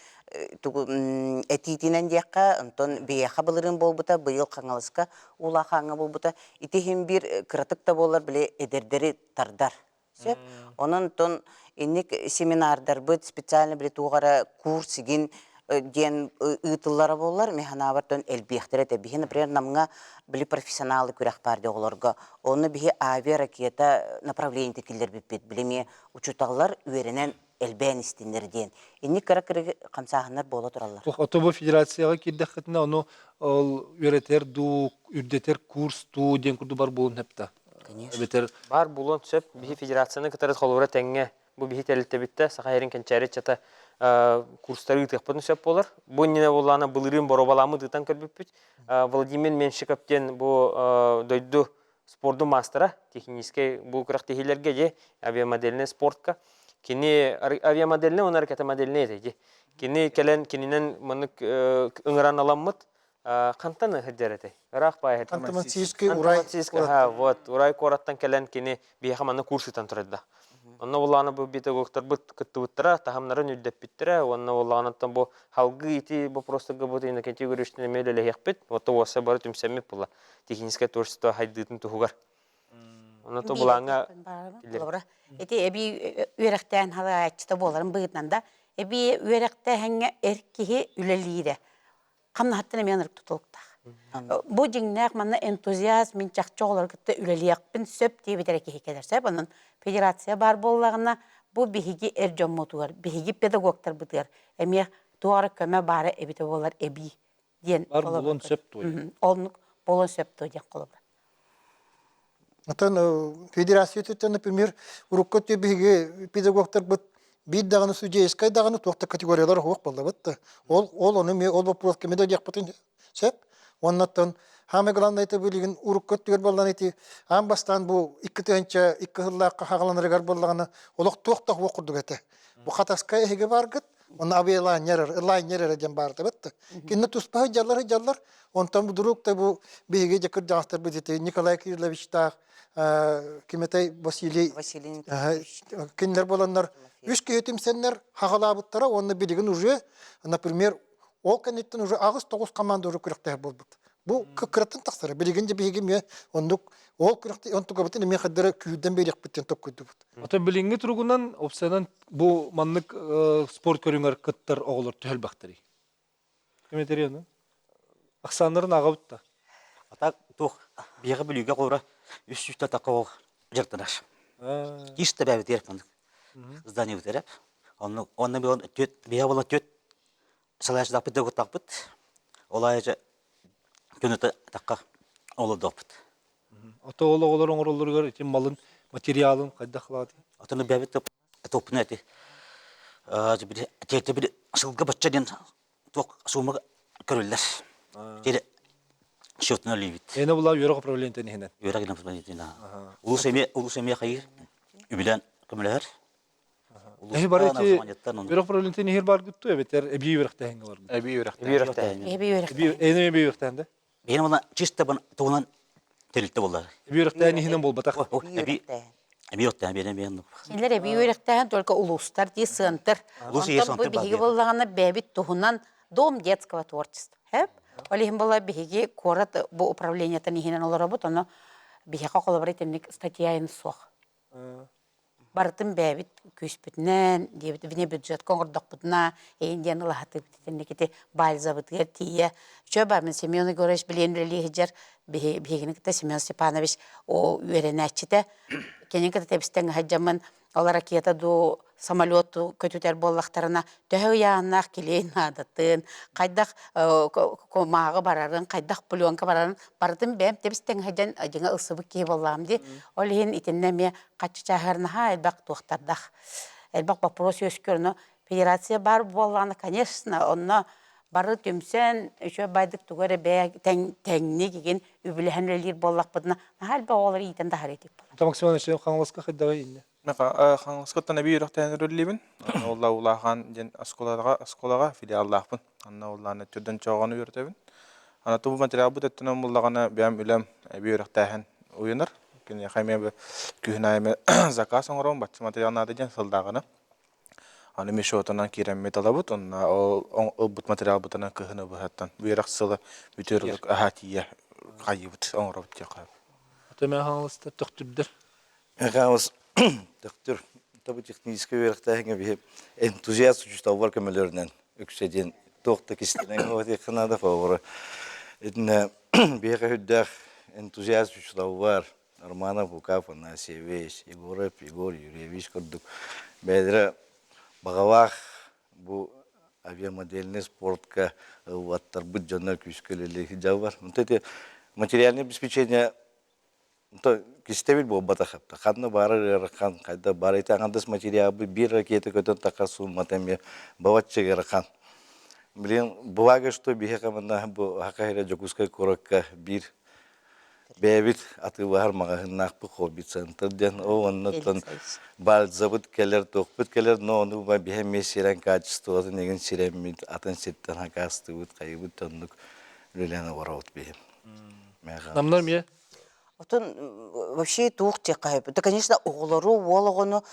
тугу этиитинэн диэххэ, онтон биһиэхэ былырыын буолбута, быйыл Хаҥаласка Улахаҥҥа буолбута. Ити иһин биир кыратык да буоллар били эдэрдэри тардар. Сөп. Онон онтон инник семинардарбыт специально били туох эрэ курс игин диэн ыытыллара буоллар, мин санаабар тон элбиэхтэрэ этэ. Биһи, например, Намҥа били профессионалы күрэх баар дии оҕолорго. Онно биһи авиа-ракета направлениета киллэрбиппит. Били эмиэ учууталлар үөрэнэн элбээн истиннэр диэн. Инник кыра-кыра хамсааһыннар буола тураллар. Ото бу федерацияҕа киирдэххитинэ ону ол үөрэтэр дуу, үрдэтэр курс дуу диэн курдук бар буолуон сөп да? Конечно. Эбэтэр Бар буолуон сөп. Биһи федерацияны кытары холобура тэҥҥэ бу биһи тэрилтэбиттэ Саха сирин кэнчээри ыччата курстары ыытыахпытын сөп буолар. Бу иннинэ буоллаҕына былырыын боруобалааммыт ыытан көрбүппүт. Владимир Меньшиков диэн бу дойду спордун маастара техническэй бу күрэхтэһиилэргэ дьи авиамодельнай спортка кини авиамодельнай уонна ракетомодельнай этэ дьи кини кэлэн кининэн маннык ыҥыран аламмыт хантан сылдьар этэй ыраах баай Ханты-Мансийский Урай вот Урай куораттан кэлэн кини биһиэхэ манна курс ыытан турарда онно буллаҕына бу педагогтарбыт кыттыбыттара таһымнарын үрдэппиттэрэ уонна буоллаҕынаттан бу халгыы ити вопростарга бу Иннокентий Егоровичтыын эмиэ үлэлэһиэхпит вот уоса бары түмсэммит була техническое творчество хайдыытын туһугар. Онно то булааҥҥа Холобура, ити эбии үөрэхтээн халааччыта буоларын быһыытынан да, эбии үөрэхтээһиҥҥэ эр киһи үлэлиирэ хамнаһыттан эмиэ ынырык тутулуктаах. Бу дьиҥнээх манна энтузиазм мин чахчы оҕолору кытта үлэлиэхпин сөп диэбит эрэ киһи кэлэр сөп. Онон федерация баар буоллаҕына, бу биһиги эр дьоммутугар, биһиги педагогтарбытыгар эмиэ туох эрэ көмө баара эбитэ буолар эбии диэн Бар буолуон сөп дуо? Оннук буолуон сөп дуо диэн холобура. Оттон федерация өттүттэн, например, урукку өттү биһиги педагогтарбыт биир даҕаны судейскай даҕаны туох да категориялар суох буоллабыт да. Ол ол ону эмиэ ол боппуруоска эмиэ да диэхпитин сөп. Уоннаттан самое главное это билигин урукку өттүгэр буоллаҕына ити аан бастаан бу 2002 сыллаахха хаҕаланарыгар буоллаҕына олох туох да суох курдук этэ. Бу Хатаска эһиги бааргыт, Онно авиалайнер, лайнер эрэ диэн баар да. Кинини туспа сылдьаллар сылдьаллар. Онтон вдруг да бу биһиги дьэ кырдьаҕастарбыт ити Николай Кирилловичтаах ким этэй Василий Василий кинилэр буоланнар үс киһи түмсэннэр хаҕалаабыттара уонна билигин уже например ол кэнниттэн уже аҕыс-тоҕус команда уже күрэхтэһэр буолбут. Бу кыраттан тахсара. Билигин де биһиги эмиэ оннук ол күрэхти онтугабытын эмиэ хаддара күүрдэн биэриэхпит диэн токкуйдубут. Ото билиҥҥи туругунан опсанан бу маннык спорт көрүҥэр кыттар оҕолор төһөлбөхтөрүй? Ким этэрий ону? Ахсааннарын аҕабыт да. А так туох. Биһиэхэ Бүлүүгэ холобура үс сүүстэ такка оҕо дьарыктанар. Ис да бэйэбитигэр маннык здание битэрэ. Онно онно түөрт биһиэхэ буолан түөрт салайааччылаахпыт дьокутаахпыт. Ол аайы күнүтэ такка олордохпут. Ото ол оҕолор оҥороллоругар ити малын материалын хайдах ылаатый? Отону бэйэбит топпуна эти били сылга бачча диэн туох суума көрүллэр. Тири счетун өлүүбүт. Эне була үөрэх управлениетын иһинэн. Үөрэх управлениетын. Улус эмиэ улус эмиэ хайыр үбүлээн көмөлөһөр. Эһи бары ити үөрэх управлениетын иһир баргыт ту эбэтэр эбии үөрэхтээһиҥҥэ баргыт. Эбии үөрэхтээһин. Эбии үөрэхтээһин. Эбии эбии үөрэхтээһин да? Биһиги уонна чисто тугунан тэрилтэ буолар. Эбии үөрэхтээһин иһинэн буолбатах. Эбии эбии үөрэхтээһин биэрэн биэрэн. Кинилэр эбии үөрэхтээһин только улуустар дии сыантыр. Онтон бу биһиги буоллаҕына бэйэбит туһунан Дом детского творчества. Хэп. Ол иһин буолла биһиги куорат бу управлениетын иһинэн олоробут, ону биһиэхэ холобура итинник статьяйын суох. Барытын бэйэбит күүспүтүнэн, диэбит вне бюджетка оҥордохпутуна, эйин диэн ылаһатыыбыт итинник ити бальзабытыгар тиийэ. Чө ба мин Семен Егорович билиэн үлэлии сылдьар биһигини кытта Семен Степанович о үөрэнээччитэ. Кини кытта тэбистэн сылдьаммын ол ракета дуу самолет көтүтэр буоллахтарына төһө ыйааһыннаах килиэй наадатын, хайдах кумааҕы барарын, хайдах пленка барарын барытын бэйэм тэбис-тэҥ сылдьан дьиҥэ ылсыбыт киһи буоллаҕым дии. Ол иһин итиннэ эмиэ хаччы чааһыгар наһаа элбэх туохтардаах, элбэх боппуруос үөскүүр. Ону федерация баар буоллаҕына, конечно, онно бары түмсэн, үчүгэй байдык тугу эрэ бэйэ тэҥник игин үбүлэһэн үлэлиир буоллахпытына, наһаа элбэх оҕолору иитэн таһаарыы этик буолар. Максим Иванович, Хаҥаласка хайдаҕый иннэ? Хаҥаласкаттан эбии үөрэхтээн үлэлиибин. Ол улахан диэн оскуолаҕа оскуолаҕа филиаллаахпын. Анна улаана түрдэн чооҕону үөрэтэбин. Ана тубу материалбыт өттүнэн буллаҕына бэйэм үлэм эбии үөрэхтээһин уйунар. Киниэхэ эмиэ күһүн аайы заказ оҥоробун, бачча материал наада диэн сылдааҕына. Аны мешотунан киирэммит ылабыт, онно ол ылбыт материалбытынан кыһыны быһаттан үөрэх сыла бүтүөр аһа тиийэ хайыыбыт оҥоробут диэххэ. Ата Хаҥаласта төхтүрдэр Хаҥалас төхтүр тобу техническэй үөрэхтээһиҥҥэ биһи энтузиаст учууталлар көмөлөрүнэн үксэ диэн туох да кистэлэҥ диэххэ наада фаворы итиннэ биһиэхэ үрдээх энтузиаст учууталлар Романов Лука Афанасьевич, Егоров Егор Юрьевич курдук бэйэлэрэ баҕалаах бу авиамодельнай спортка ыллаттарбыт дьоннор күүскэ үлэлии сылдьаллар. Онто ити материальное обеспечение то кистэбил буолбатах ханна баарар ыарахан хайда баар ити аҥардас материалбыт биир ракета көтөн таха сууммата эмиэ балачча ыарахан билигин благо что биһиэхэ манна бу Саха сирэ Дьокуускай куоракка биир бэйэбит атыылаһар маҕаһыыннаахпыт хобби центр диэн ол оннуттан бальзабыт кэлэр туохпут кэлэр но ону биһи эмиэ сирэн качествотын игин сирэммит атын сиртэн хакаастыыбыт хайыбыт оннук үлэлээн олоробут биһи Намнар эмиэ Отон вообще туох диэххэ сөп. Да, конечно, оҕолору, уол оҕону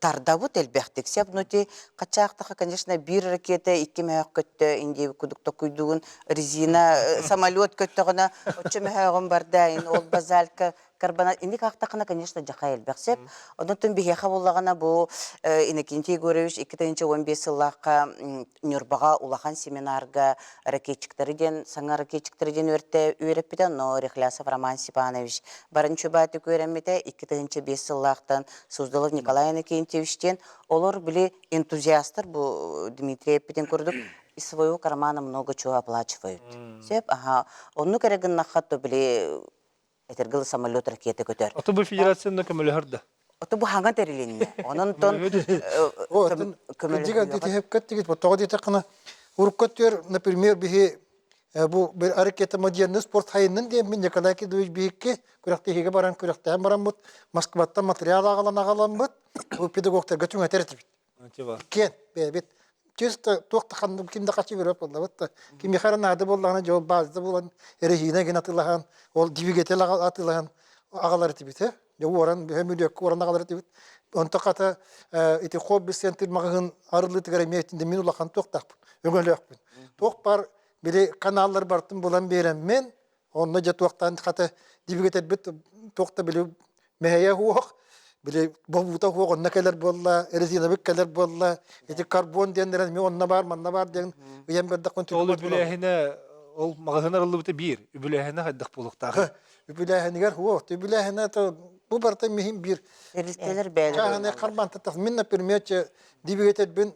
тардабыт элбэхтик. Сөп, но ти хачаахтаха, конечно, биир ракета икки мөһөөх көттө, индиэбит кудук токуйдугун резина самолет көттөҕүнэ оччо мөһөөҕүм барда, ин ол базалька карбонат инник аахтаххына, конечно, дьаха элбэх сөп. Онон биһиэхэ буллаҕына бу Иннокентий Егорович 2015 сыллаахха Ньурбаҕа улахан семинарга ракетчиктары диэн саҥа ракетчиктары диэн үөртэ үөрэппитэ, но Рехлясов Роман Степанович Баранчубатик үөрэммитэ 2005 сыллаахтан Суздалов Николай Иннокентьевич диэн олор били энтузиастар бу Дмитрий эппитин курдук из своего кармана много чего оплачивают. Сөп, аха. Оннук эрэ гыннахха то били этэргыл самолет ракета көтөр. Ото бу федерацияны көмөлөһөр да. Ото бу хаҥа тэрилиннэ. Онон тон Кырдьык тиһэпкэт тоҕо диэтэххинэ урукку өттүгэр например биһи бу ракета модерный спорт хайыннын диэммин Николай Кедович биһикки күрэхтэһиигэ баран күрэхтэһэн бараммыт Москваттан материал аҕалан аҕаламмыт бу педагогтарга түҥэтэр этибит. Иккиэн бэйэбит чисто туох да ханнык ким да хачы көрөп буоллабыт да кимиэхэ эрэ наада буоллаҕына дьэ ол база булан эрэһиинэ гин атыылаһан ол двигатель атыылаһан аҕалар этибит э дьэ уоран бөһө уоран аҕалар этибит онто хата ити хобби центр маҕаһыын арыллыытыгар эмиэ итиннэ мин улахан туохтаахпын өҥөлөөхпүн туох бар били каналлар бартын булан биэрэммин Онно дьэ туохтаан хата двигательбит туох да били мэһэйэ суох, били бобуута суох онно кэлэр буолла, резиновик кэлэр буолла, ити карбон диэннэрин эмиэ онно баар, манна баар диэн ыйан бердахпын Ол үбүлээһинэ ол маҕаһыын арыллыбыта биир, үбүлээһинэ хайдах буолуохтааҕый? үбүлээһинигэр вот үбүлээһинэ это бу барыта миһин биир Тэрилтэлэр бэйэлэрэ чааһынай харбаан таттах мин например двигательбин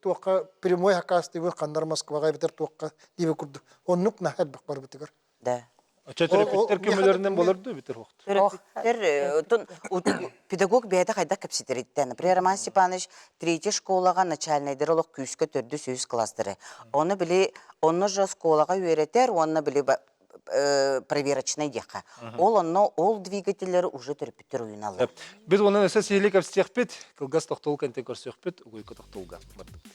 туохха прямой хакаастыыбын ханнар Москваҕа эбэтэр туохха диэбит курдук оннук наһаа элбэх барбытыгар Да. Оччо төрөппүттэр көмөлөрүнэн болор дуу бүтэр уохту. Төрөппүттэр педагог бэйэтэ хайдах кэпсэтэриттэн. Например, Роман Степанович третья школаҕа начальнайдары олох күүскэ төрдүс үһүс класстары. Ону били онно же оскуолаҕа үөрэтэр уонна били проверочнай диэххэ. Ол онно ол двигателлэри уже төрөппүттэр уйуналлар. Бид онон өссө сиһилии кэпсиэхпит, кылгас тохтол кэнтэн көрсүөхпүт, угуйка тохтолга бардыбыт.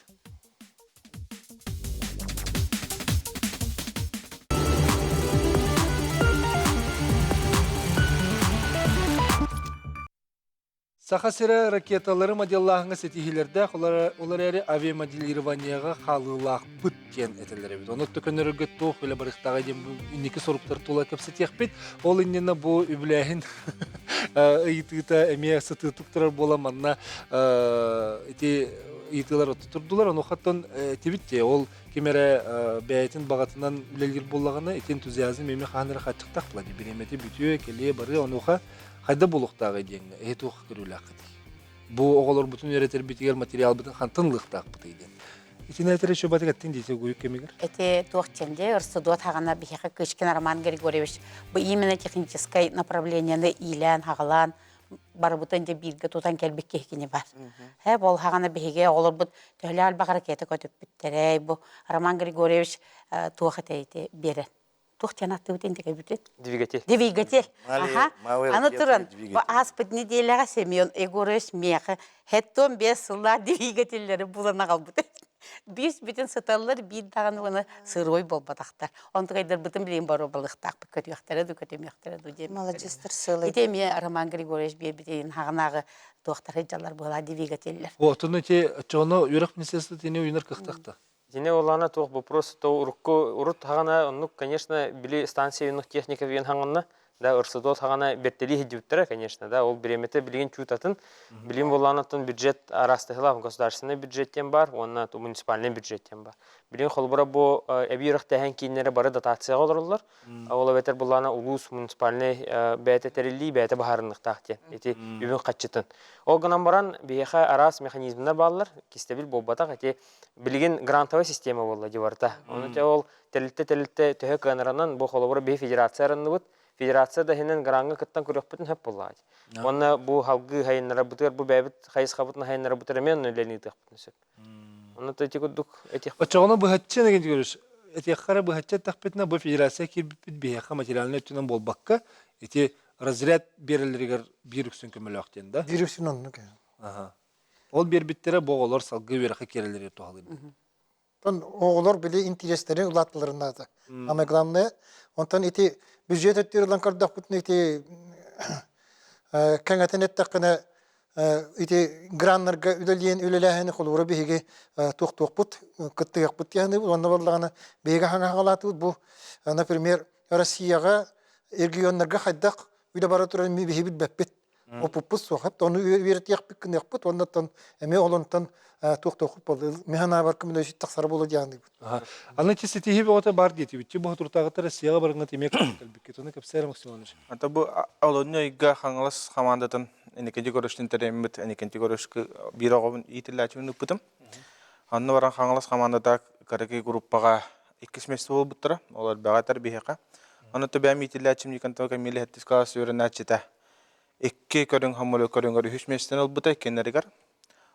Саха сирэ ракеталары моделлааһыҥҥа ситиһиилэрдээх, ол эрээри авиамоделированиеҕа хаалыылаахпыт диэн этэллэр эбит. Ону көннөрөргө туох үлэ барыахтааҕый диэн инники соруктар тула кэпсэтиэхпит. Ол иннинэ бу үбүлээһин ыйытыыта эмиэ сытыытык турар буолан манна ити ыйытыылар турдулар. Онуохаттан этибит дии, ол ким эрэ бэйэтин баҕатынан үлэлиир буоллаҕына, ити энтузиазм эмиэ хаһан эрэ хааччахтаах буолар. Бириэмэтэ бүтүө, кэлиэ, барыа. Онуоха хайда буолуохтааҕый диэҥҥэ эһи туох көрүүлээххитий? Бу оҕолорбутун үөрэтэрбитигэр материалбытын хантан ылыахтаахпытый диэн. Итини этэр еще батык эттин диэти угуйук кэмигэр. Эти туох чэнде ырсыдуот хаҕана биһиэхэ Кычкин Роман Григорьевич бу именно техническай направлениены иилээн хаҕалаан барыбытын дьэ бииргэ тутан кэлбит киһи кини бар. Э бол хаҕана биһиги оҕолорбут төһөлөөх элбэх ракета көтүппүттэрэй бу Роман Григорьевич туох этэй биэрэн туох диэн аттыбыт интигэбитин Двигатель. Двигатель. Аха. Аны туран, бу ааспыт неделяҕа Семен Егорович миэхэ хэттон биэс сыллаах двигателлэри булан аҕалбыт. Биис бүтүн сыталлар, биир даҕаны уона сырой буолбатахтар. Онтукайдарбытын билигин боруобалыахтаахпыт көтүөхтэрэ ду көтүмүөхтэрэ ду диэн. Маладьыстар сылай. Ити эмиэ Роман Григорьевич биэрбитин хаҕынааҕы туохтар сылдьаллар буолаа двигателлэр. Отуну ити оччоҕуна үөрэх министерствотын үйүнэр кыахтаахта. Итини олаана туох вопрос то урукку урут хаҕана оннук конечно били станция юных техников диэн хаҥанна да ырсыдот хаҕана бэртэлии сылдьыбыттара конечно да ол бириэмэтэ билигин чуутатын билигин буоллаанаттан бюджет араастаһылаах государственный бюджет диэн баар уонна муниципальный бюджет диэн баар билигин холобура бу эбии үрэхтээһин кииннэрэ бары дотацияҕа олороллор ол эбэтэр буллаана улуус муниципальный бэйэтэ тэриллии бэйэтэ баһаарынныктаах диэн ити үбүн хаччытын ол гынан баран биһиэхэ араас механизмнар бааллар кистэбил буолбатах ити билигин грантовай система буолла дии барыта. Ону те ол тэрилтэ-тэрилтэ төһө кыанаранан бу холобура биһи федерация арынныбыт. Федерация да иһинэн граҥҥа кыттан көрүөхпүтүн сөп буоллаҕа дии. Уонна бу халгыы хайыннарабытыгар бу бэйэбит хайысхабытын хайыннарабытыгар эмиэ онно үлэлии ыытыахпытын сөп. Онно ити курдук этиэх Оччоҕуна быһаччы нэгин көрүс этиэххэ эрэ быһаччы эттэхпитинэ бу федерация киирбиппит биһиэхэ материальнай өттүнэн буолбакка ити разряд биэрэллэригэр биир үксүн көмөлөөх диэн да? Биир үксүн оннук. Аха. Ол биэрбиттэрэ бу оҕолор салгыы үөрэххэ киирэллэригэр туһалыыр. Онтон оҕолор били интириэстэрин улааттыларын наада. Самое главное, онтон ити бюджет өттүгэр ылан көрдөхпүтүнэ ити кэҥэтэн эттэххинэ ити граннарга үлэлиэн үлэлээһини холобура биһиги туохтуохпут кыттыһыахпыт диэхинибит уонна буоллаҕына биһиги хаҥаһалаатыбыт бу например Россияҕа регионнарга хайдах үлэ бара турарын биһиги билбэппит Опуппут суох. Ону үөрэтиэхпит гыныахпыт уонна оттон эмиэ олонтон туох-туохпут буолла. Мин санаабар көмөлөсүт тахсара буолуо диэхтиибит. Аны ити ситиһии бөҕөтө бар диэтибит. Чи боһутуртааҕыта Россияҕа барыҥҥа эмиэ кэлбиккит. Ону кэпсээр Максим Иванович. Ата бу олунньу ыйга Хаҥалас хамаандатын Эникинти көрүштүн тэрийэммит Эникинти көрүшкү биир оҕобун иитиллээччибин ыыппытым. Онно баран Хаҥалас хамаандата кыракый группаҕа иккис миэстэ буолбуттара. Ол элбэҕи этэр биһиэхэ. Аны төбөөм иитиллээччим Никонтова Камилия сэттис класс үөрэнээччитэ икки көрүҥ хомолу көрүҥэр үһүс миэстэни ылбыта иккиэннэригэр.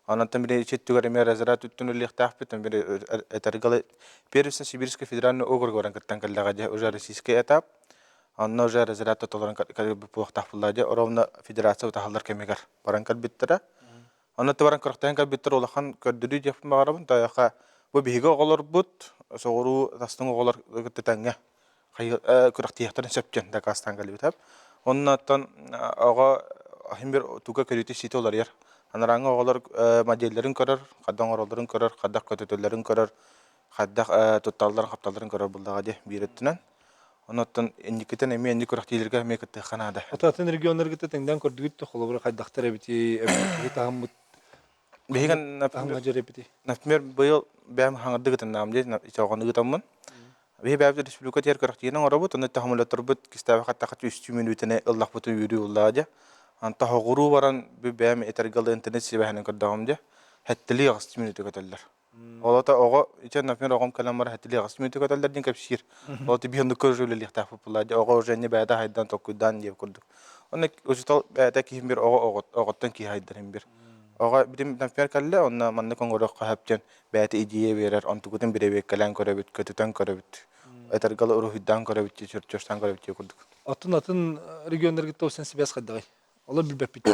Онон били ичиттүгэр эмиэ разряд үттүн үлэлиэхтээхпит. Били этэргэ Первенство Сибирской федеральный округ баран кыттан кэллэҕэ дьэ уже российский этап. Онно уже разряд толорон кэлбит буолуохтаах буолла дьэ ровно федерация утаһаллар кэмигэр баран кэлбиттэрэ. Онно баран көрөхтөөн кэлбиттэр улахан көрдөрүү диэхпин баҕарабын. Тойоха бу биһиги оҕолорбут соҕуруу тастыҥ оҕолор кытта тэҥҥэ күрэхтиэхтэрин сөп диэн дакаастаан кэлбитэ. Оннуттан оҕо иһин бир туга көрүүтэ сиитэ уларыйар. Анарааҥҥы оҕолор моделлэрин көрөр, хайдах оҥороллорун көрөр, хайдах көтүтэллэрин көрөр, хайдах тутталларын-хапталларын көрөр буоллаҕа дии биир өттүнэн. Онуттан инникитин эмиэ инник күрэхтиилэргэ эмиэ кыттыахха наада. Атын регионнарга тэҥнээн көрдүгүт да холобура хайдахтар эбитий, эбити таһыммыт Биһиги таһымҥа дьэр эбитий? Например, быйыл бэйэм хаҥырдык ытыннаам дии, ичоҕон ыытаммын. Биһи бэйэбит республика тиэр көрөхтиин оҥоробут, онно таһымылатарбыт кистээбэ хаттахат үстүү мүнүүтэни ыллахпытын үөрүү ыллаа дьэ. Антон хоҕуруу баран бу бэйэм этэргэ интернет сибэһинэн көрдөҕүм дьэ. Хэттили аҕыс мүнүүтэ көтөллөр. Ол ата оҕо, ичэ, например, оҕом кэлэн баран хэттили аҕыс мүнүүтэ көтөллөр диэн кэпсиир. Ол биһи оннук уже үлэлиэхтээхпит буолла дьэ. Оҕо уже не бэйэтэ хайдан толкуйдаан диэбит курдук. Онно учуутал бэйэтэ киһим бир оҕо оҕоттон киһи хайдарым бир. Оҕо битим, например, кэллэ, онно маннык оҥоруохха сөп диэн бэйэтэ идея биэрэр, онтугутун биребиэккэлээн көрөбүт, көтүтэн көрөбүт, этэргалы уруһуйдаан көрөбүт, чертежтаан көрөбүт диye курдук. Атын атын регионнарга тосэн сибээс хайдаҕый? Олор билбэппит.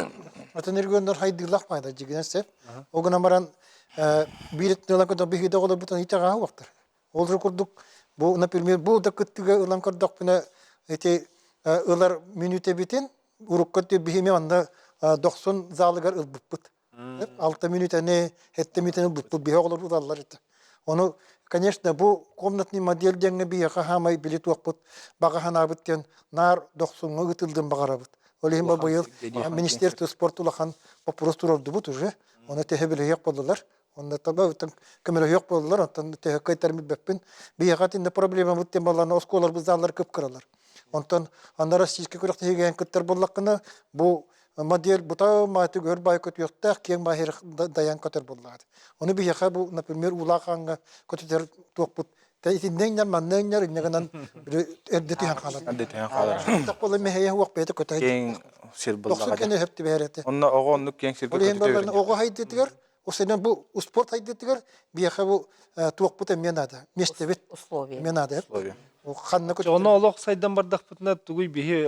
Атын регионнар хайдыылах маайда дьигинэн сеп. Ол гынан баран биир ылан көрдөх биһиги оҕолорбутун итэҕэһэ уохтар. Ол курдук бу, например, бу да кыттыга ылан көрдөхпүнэ ити ылар мүнүүтэбитин урукку биһими онно дохсун залыгар ылбыппыт. Алта мүнүүтэни, сэттэ мүнүүтэни ылбыппыт биһи оҕолор ылаллар этэ. Ону, конечно, бу комнатный модель диэҥҥэ биһиэхэ хаамай били туохпут баҕа санаабыт диэн наар дохсуҥҥа ыытыллыан баҕарабыт. Ол иһин быйыл Министерство спорт улахан вопрос туруордубут уже. Ону төһө билиһиэх буоллулар. Онно таба көмөлөһүөх буоллулар, онтон төһө кыайтарым билбэппин. Биһиэхэ итиннэ проблемабыт диэн баллана оскуолаларбыт заллар кып-кыралар. Онтон аны российскай күрэхтэһиигэ кыттар буоллаххына, бу модель бута мааты өр баай көтүөхтээх, киэҥ баай дайан көтөр буоллаҕа. Ону биһиэхэ бу, например, Уулаах ааҥҥа көтүтэр туохпут итиннэ манна иҥнэр иннэ гынан эрдэ түһэн хаалар. Эрдэ түһэн хаалар. Так буолла мэһэйэ уох бэйэтэ көтө. Киэҥ сир Дохсун буллаҕа. кэнэ хөп түбэһэр этэ. Онно оҕо оннук киэҥ сиргэ Ол иһин көтүтэ баллан оҕо хайдытыгар Осенен бу успуорт хайдытыгар биэхэ бу туохпут эмиэ наада. Миэстэбит Условия. эмиэ наада. Условия. Ханна Онно олох сайдан бардахпытына тугуй биһи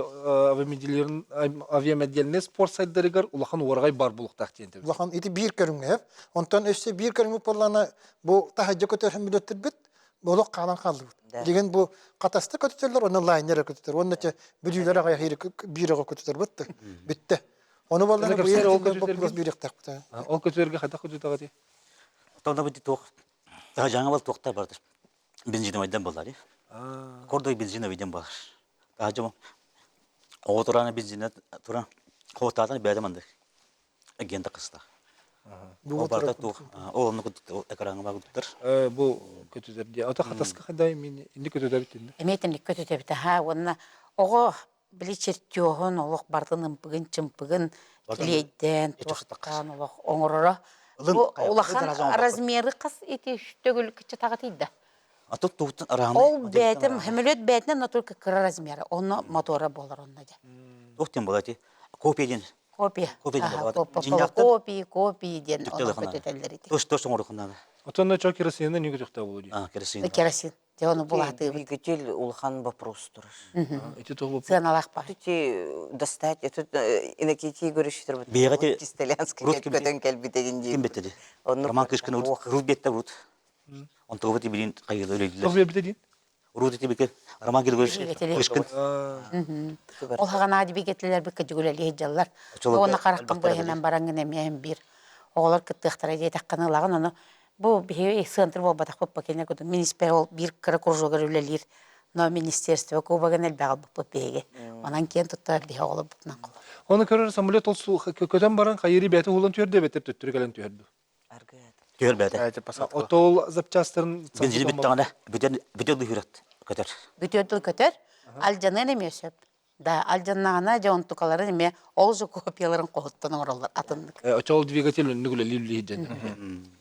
авиамодельный спорт сайдарыгар улахан уораҕай бар булуктаах диэн Улахан ити биир көрүҥҥэ. Онтон өссө биир көрүҥү буоллаана бу таһырдьа көтөр мүлөттөрбүт олох хаалан хааллыбыт. Билигин бу хатаста көтүтэллэр, онно лайнер көтүтэр. Уонна бүлүүлэр аҕай биир оҕо көтүтэр бытты. Бүттэ. Ону балланы быйыл ол вопрос биэриэхтээхпит. Ол көтүтэргэ хайдах көтүтэҕитий? Онно бу туох жаңа бол туохтар бардыр. Бензиновайдан болар. Кордой бензиновайдан болар. Таһа оҕо туран бензина туран хоотаатан бэйдэ мандык агент кыста. Ол барта туох ол онну экраҥҥа багыттар. Бу көтүтэр дии. Ото хатаска хадай мин инни көтүтэр тинне. Эмиэтинник көтүтөбүт аха уонна оҕо били чертеһун олох бартын ымпыгын-чымпыгын килиэйдээн туохтаан олох оҥороро. Бу улахан размеры хас ити төгүл кыччатаҕытый да? А тут тугутун арааны. Ол бээтим хөмөлөт бээтинэн но только кыра размера. Онно мотора болар онно дьэ. Туох диэн буолар ити? Копия диэн. Копия. Копия диэн буолар. Копии, копии диэн ону көтөтөллөр ити. Тос тос оҥорухуннаана. Отонно чо керосинна не көтөхтө болу дии. А, керосин. Керосин. Дьэ ону булаатыыбыт. Двигатель улахан вопрос турар. Ити туох Сыаналаах баар. Ити достать, это Иннокентий Егорович Бэйэҕэ Кистелянский көтөн кэлбитегин Ким дии. беттеди? Онну Роман Кышкин Рут бетте Рут. Онтугубут билин хайылы өлөйдүлэр. Туох биэрбитэ диин? Рут ити бикер Роман Григорьевич Двигатели. Кышкин. Ол хаҕанаа двигателлэр бикка дьүгүлэлиэ дьаллар. Уонна хараххын быһынан бараҥҥын эмиэ биир оҕолор кыттыахтара диэтэххинэ ылаҕын ону Бу биһиги центр буолбатахпыт покине кудум министр ол биир кыра кружогар үлэлиир но министерство кубогын элбэҕи ылбыппыт биһиги. Онон киэн туттар биһи оҕолорбутунан холор. Оны көрөр самолет ол көтөн баран хайыри бэйэтэ уһулан түһэрдэ эбэтэр төттөрү кэлэн түһэрдэ. Түһэр бэйэтэ. Отол запчастарын Бензини бүттэҕинэ бүтэн бүтэн дыһыырат көтөр. Бүтүөр тыл көтөр. Алдьаныан эмиэ сөп. Да, алдьаннаҕына дьэ онтукаларын эмиэ ол же копияларын хоһуттан оҥороллор атыннык. Очол двигатель үннүк үлэлиир үлэлиир дьэн.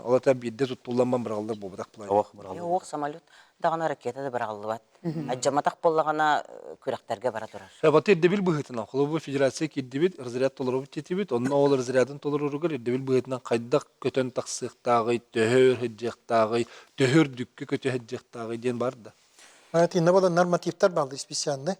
Ол ата биирдэ туттуллан быраҕыллар буолбатах былай. Ох, быраҕыллар. Ох, самолет даҕаны ракета да быраҕыллыбат. Адьаматах буоллаҕына күрэхтэргэ бара турар. Баты ирдэбил быһыытынан, холобур федерация киирдибит, разряд толоробут диэтибит, онно ол разрядын толороругар ирдэбил быһыытынан хайдах көтөн тахсыахтааҕый, төһө өр сылдьыахтааҕый, төһө үрдүккэ көтө сылдьыахтааҕый диэн бар да. Итиннэ буолан нормативтар бааллар специальный.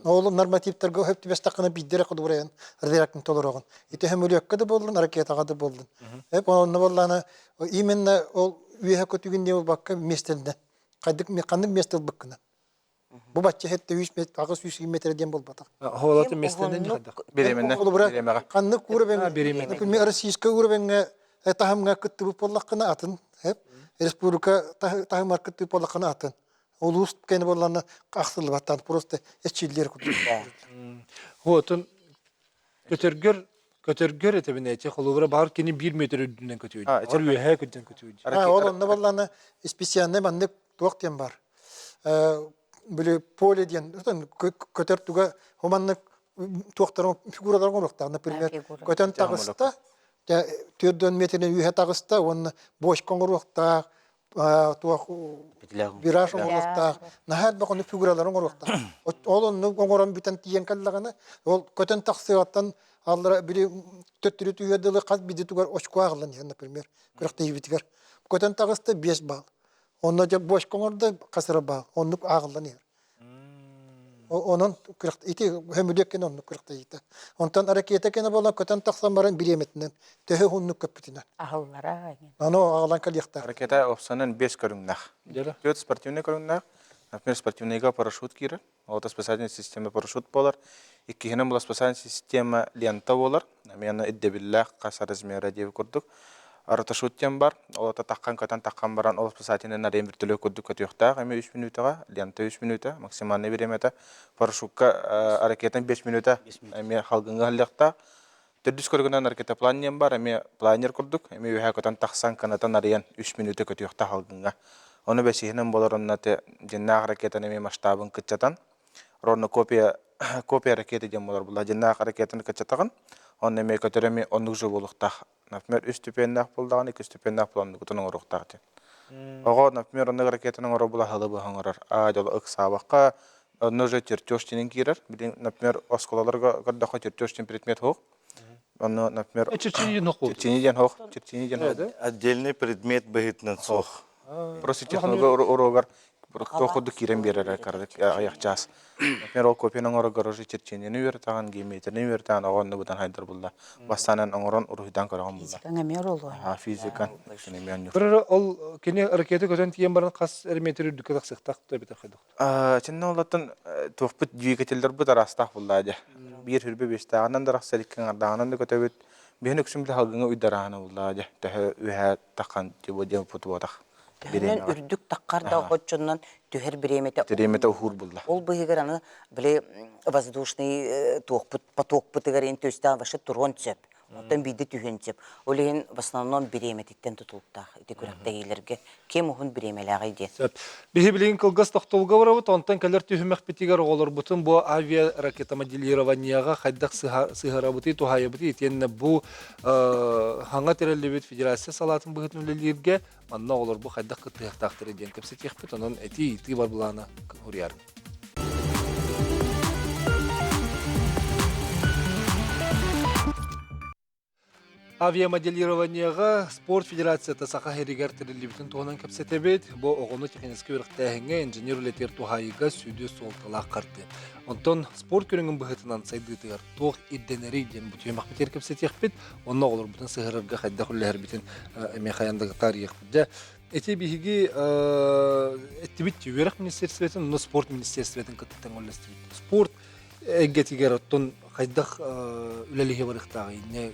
Ол нормативтарга хөп түбэстэххинэ биирдэ эрэ кудуурайан разрядкын толороҕун. Ити сөмөлүөккэ да буоллун, ракетаҕа да буоллун. Эп онно буоллаана именно ол үөһэ көтүгүн диэн буолбакка миэстэлэнэн. Хайдык ханнык миэстэ ылбыккынан. Бу бачча хетте 100 метр, 800 метр диэн буолбатах. Хоолаты миэстэнэн хайдах? Беременна. Холобура, ханнык уровень, например, российскай уровеньҥа таһымҥа кыттыбыт буоллаххына атын, республика таһымар кыттыбыт буоллаххына атын. Улуус кэнэ буоллаҕына ахсыллыбаттан просто эчиллиэр курдук. Отун көтөргөр көтөргөр этэбин эти холобура баар кини биир метр үрдүнэн көтүөдү. Ор үөһээ күддэн көтүөдү. Ол онно буоллаҕына специальный маннык туох диэн бар. били поле диэн көтөр туга хуманнык туохтарын фигураларын оҥоруохтаах. Например, көтөн таҕыста, 4 метринэн үөһэ таҕыста уонна бочка оҥоруохтаах, туох вираж оҥоруохтаах, наһаа элбэх ону фигуралары оҥоруохтаах. Ол оннук оҥорон бүтэн тиийэн кэллэҕинэ, ол көтөн тахсыаҕыттан аллара били төттөрү түһүөр дылы хас биирдии тугар очко ааҕыллан иһэр, например, күрэхтэһиибитигэр. Көтөн таҕыста 5 балл. Онно дьэ бочка оҥордо хас эрэ балл. Оннук ааҕыллан иһэр. Онон ити көмүлүөк кэнэ оннук күрэхтэһиитэ. Онтон ракета кэнэ буолан көтөн тахсан баран бириэмэтинэн төһө уһуннук көппүтүнэн. Аһыллара. Аны аҕалан кэлиэхтээх. Ракета опсанан 5 көрүҥнээх. Төрт спортивный көрүҥнээх. Например, спортивныйга парашют киирэр. Ол спасательная система парашют буолар. Иккиһинэн була спасательная система лента буолар. Эмиэ ирдэбиллээх хас размера диэби курдук. Роташут диэн бар. Ол ата таххан көтөн таххан баран ол спасательный нарыйан вертолет курдук көтүөхтээх. Эмиэ 3 мүнүүтэҕэ, лента 3 мүнүүтэ, максимальный бириэмэтэ. Парашютка ракетан 5 мүнүүтэ эмиэ халгыҥҥа аһыллыахтаах. Төрдүс көрүгүнэн ракетоплан диэн бар, эмиэ планер курдук, эмиэ үөһэ көтөн тахсан кынатан арыйан 3 мүнүүтэ көтүөхтээх халгыҥҥа. Ону бэсиһинэн буолар онно дьиннээх ракетаны эмиэ масштабын кыччатан ровно копия копия ракеты диэн буолар буолла дьиннээх ракетаны кыччатаҕын онно эмиэ көтөр эмиэ оннук же буолуохтаах например үс ступеннээх буоллаҕына икки ступеннээх буолан оннугутун оҥоруохтаах диэн оҕо например оннук ракетаны оҥорор була халы быһа оҥорор аа дьоло ыксаабакка онно уже чертеж диэн киирэр билин например оскуолаларга көрдөххө чертеж диэн предмет суох онно например Черчение диэн хоох черчение диэн хоох черчение диэн хоох Отдельный предмет быһыытынан суох. Просто технология уруогар туох курдук киирэн биэрэрэ кыратык аҕыйах чаас. Например, ол копияны оҥороргор уже черчениени үөрэтэҕин, геометрияны үөрэтэҕин, оҕо онно быдан хайдар булла. Бастаанан оҥорон уруһуйдаан көрөҕүн булла. Физикаҥ эмиэ оруолуо. Аа, физикан эмиэ онньуур. Көрөр ол кини ракета көтөн тиийэн баран хас эрэ метр үрдүккэ тахсыахтаах эбэтэр хайдах? Чинна олоттон туохпут двигателлэрбит араастаах буллаа дьэ. Биир хүрбэ биэстээҕинэн да арахсар, икки аҥардааҕынан да көтөбүт. Биһин үксүн билэ халгыҥа уйдараана буллаа дьэ. Төһө үөһэ таххан тибо диэн путуотах. Төһөнөн үрдүк таххар да оччонон түһэр бириэмэтэ Бириэмэтэ уһуур булла. Ол быһыгар аны били воздушный туохпут потокпутугар ин төстөөн вообще туруон сөп. Оттон биирдэ түһүөн сөп. Ол иһин в основном бириэмэтиттэн тутулуктаах ити күрэхтэһиилэргэ ким уһун бириэмэлээҕий диэн. Сөп. Биһи билигин кылгас тохтобулга барабыт, онтон кэлэр түһүмэхпитигэр оҕолорбутун бу авиаракетомоделированиеҕа хайдах сыһарабытый, туһаайабытый итиэннэ бу хаҥа тэриллибит федерация салаатын быһыытын үлэлииргэ манна оҕолорбу хайдах кыттыһыахтаахтарый диэн кэпсэтиэхпит, онон этии-ыйытыы бар былаана уруйарын. Авиамоделированиеҕа спорт федерацията Саха сиригэр тэриллибитин туһунан кэпсэтэбит. Бу оҕону техническэй үөрэхтээһиҥҥэ инженер үлэтигэр туһаайыыга сүдү суолталаах хардыы. Онтон спорт көрүҥүн быһыытынан сайдыытыгар туох ирдэнэрий диэн бу түһүмэхпитигэр кэпсэтиэхпит. Онно оҕолорбутун сыһыарарга хайдах үлэлэһэрбитин эмиэ хайаан да таарыйыахпыт. Дьэ, ити биһиги эттибит үөрэх министерствотын, онно спорт министерствотын кытта тэҥ Спорт эйгэтигэр оттон хайдах үлэлиһи барыахтааҕый? Инньэ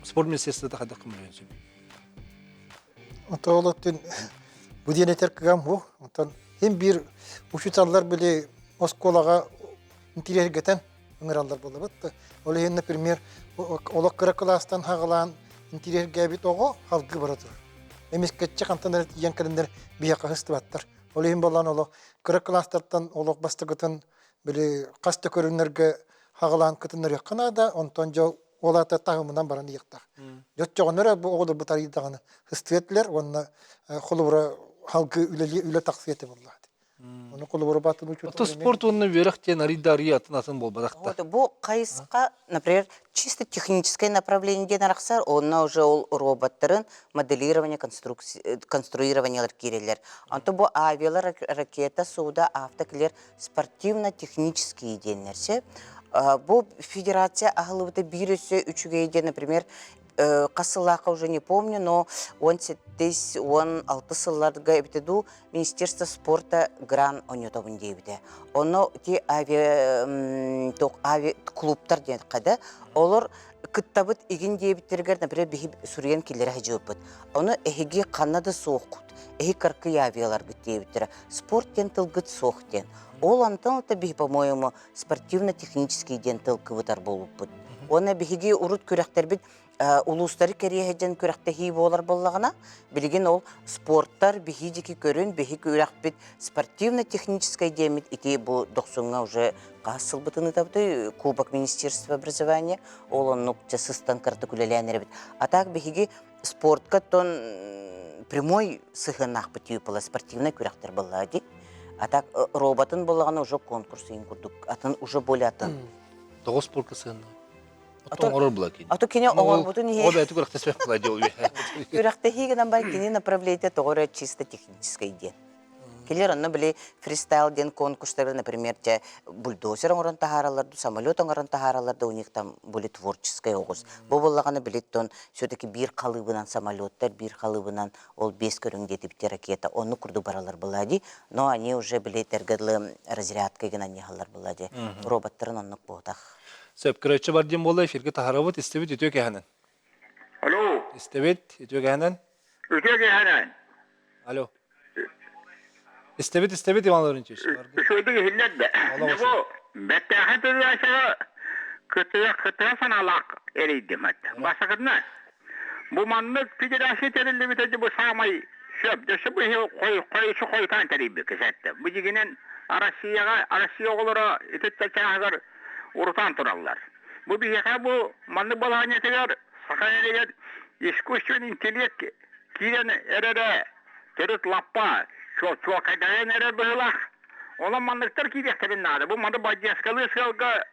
спорт министерствота хайдах көмөлөһүөн сөбүй? Оттон ол бу диэн этэр кыгам бу. Оттон хим биир учууталлар били оскуолаҕа интириэһиргэтэн ыҥыраллар буолабыт. Ол иһин, например, олох кыра кылаастан хаҕалаан интириэһиргээбит оҕо халгыы бара турар. Эмискэччи хантан эрэ тиийэн кэлэннэр биһиэхэ сыстыбаттар. Ол иһин буолан олох кыра кылаастартан олох бастакытын били хас да көрүҥнэргэ хаҕалаан кытыннарыахха наада, онтон дьэ ол аата таһымынан баран иһиэхтээх. Дьоччоҕуна эрэ бу оҕолорбут арыйдаҕына сыстыа этилэр уонна холобура халгы үлэлии үлэ тахсыа этэ буоллаҕа. Ону холобура баатын учуутал Ото спорт уонна үөрэх диэн арый да арый атын атын буолбатах да. Вот бу хайысха, например, чисто техническое направление диэн арахсар, онно уже ол роботтарын моделирование, конструированиелар киирэллэр. Онто бу авиалар, ракета, сууда, автоклер спортивно-технические диэннэр сөп. Бу федерация аһылыбыта биир өссө үчүгэй диэн, например, хас сыллаахха уже не помню, но 17 16 сылларга эбитэ дуу Министерство спорта гран оонньотобун диэбитэ. Онно ити авиа авиа клубтар диэн да олор кыттабыт игин диэбиттэригэр, например, биһи суруйан киллэрэ сылдьыбыппыт. Ону эһиги ханна да суоххут, эһи кыркый авиаларгыт диэбиттэрэ. Спорт диэн тылгыт суох диэн. Ол онтон это биһи, по-моему, спортивно-технический диэн тыл кыбытар буолбуппут. Уонна биһиги урут күрэхтэрбит. Улуустары кэриэһэ дьэн күрэхтэһии буолар буоллаҕына, билигин ол спорттар биһи дьики көрүн, биһи күрэхпит спортивно-техническай диэммит ити бу дохсуҥҥа уже хас сылбытын ыытабытый Кубок Министерства образования ол оннук дьэ сыстан кыратык үлэлээн эрэбит. А так биһиги спортка тон прямой сыһыаннаахпыт тиийпала спортивнай күрэхтэр буоллаҕа дии. А так роботын буоллаҕына уже конкурс иин курдук атын уже более атын. Тоҕо спортка сыһыаннаах? Ото оҥорор була кини. Ото кини оҥорбутун иһин. О бэйэтэ күрэхтэспэх була дии ол Күрэхтэһии гынан бар кини направление тоҕо эрэ чисто техническай диэн. Килер онно били фристайл диэн конкурстары, например, те бульдозер оҥорон таһаараллар да, самолет оҥорон таһаараллар да, у них там были творческай оҕус. Бу буоллаҕына били тон все-таки биир халыыбынан самолеттар, биир халыыбынан ол биэс көрүҥ диэтибити ракета оннук курдук баралар была ди, но они уже били этэргэ дылы разрядка гынан ньаһаллар была ди. Роботтарын оннук буотах. Сөп, көрөөччү бар диэн буолла, эфиргэ таһарабыт, истэбит үтүө кэһэнэн. Алло. Истэбит үтүө кэһэнэн. Үтүө кэһэнэн. Алло. Истэбит, истэбит, Иван Лаврентьевич. Үчүгэйдик иһиллэр да. Бу бэттээхэй передачаҕа кытыа кытыа санаалаах эрийдим. Бастакытынан, бу маннык федерация тэриллибитэ бу саамай сөп. Өссө бу хойу хойутаан тэрийбиккэ сэтте. Бу дьигинэн Россияҕа Россия оҕолоро ити чааһыгар урутаан тураллар. Бу биһиэхэ бу маннык балаһыанньатыгар Саха сиригэр искусственный интеллект киирэн эрэрэ төрүт лаппа чуолкайдайан эрэр быһыылаах. Онон манныктар киириэхтэрин наада. Бу маны поддержкалыы сыалга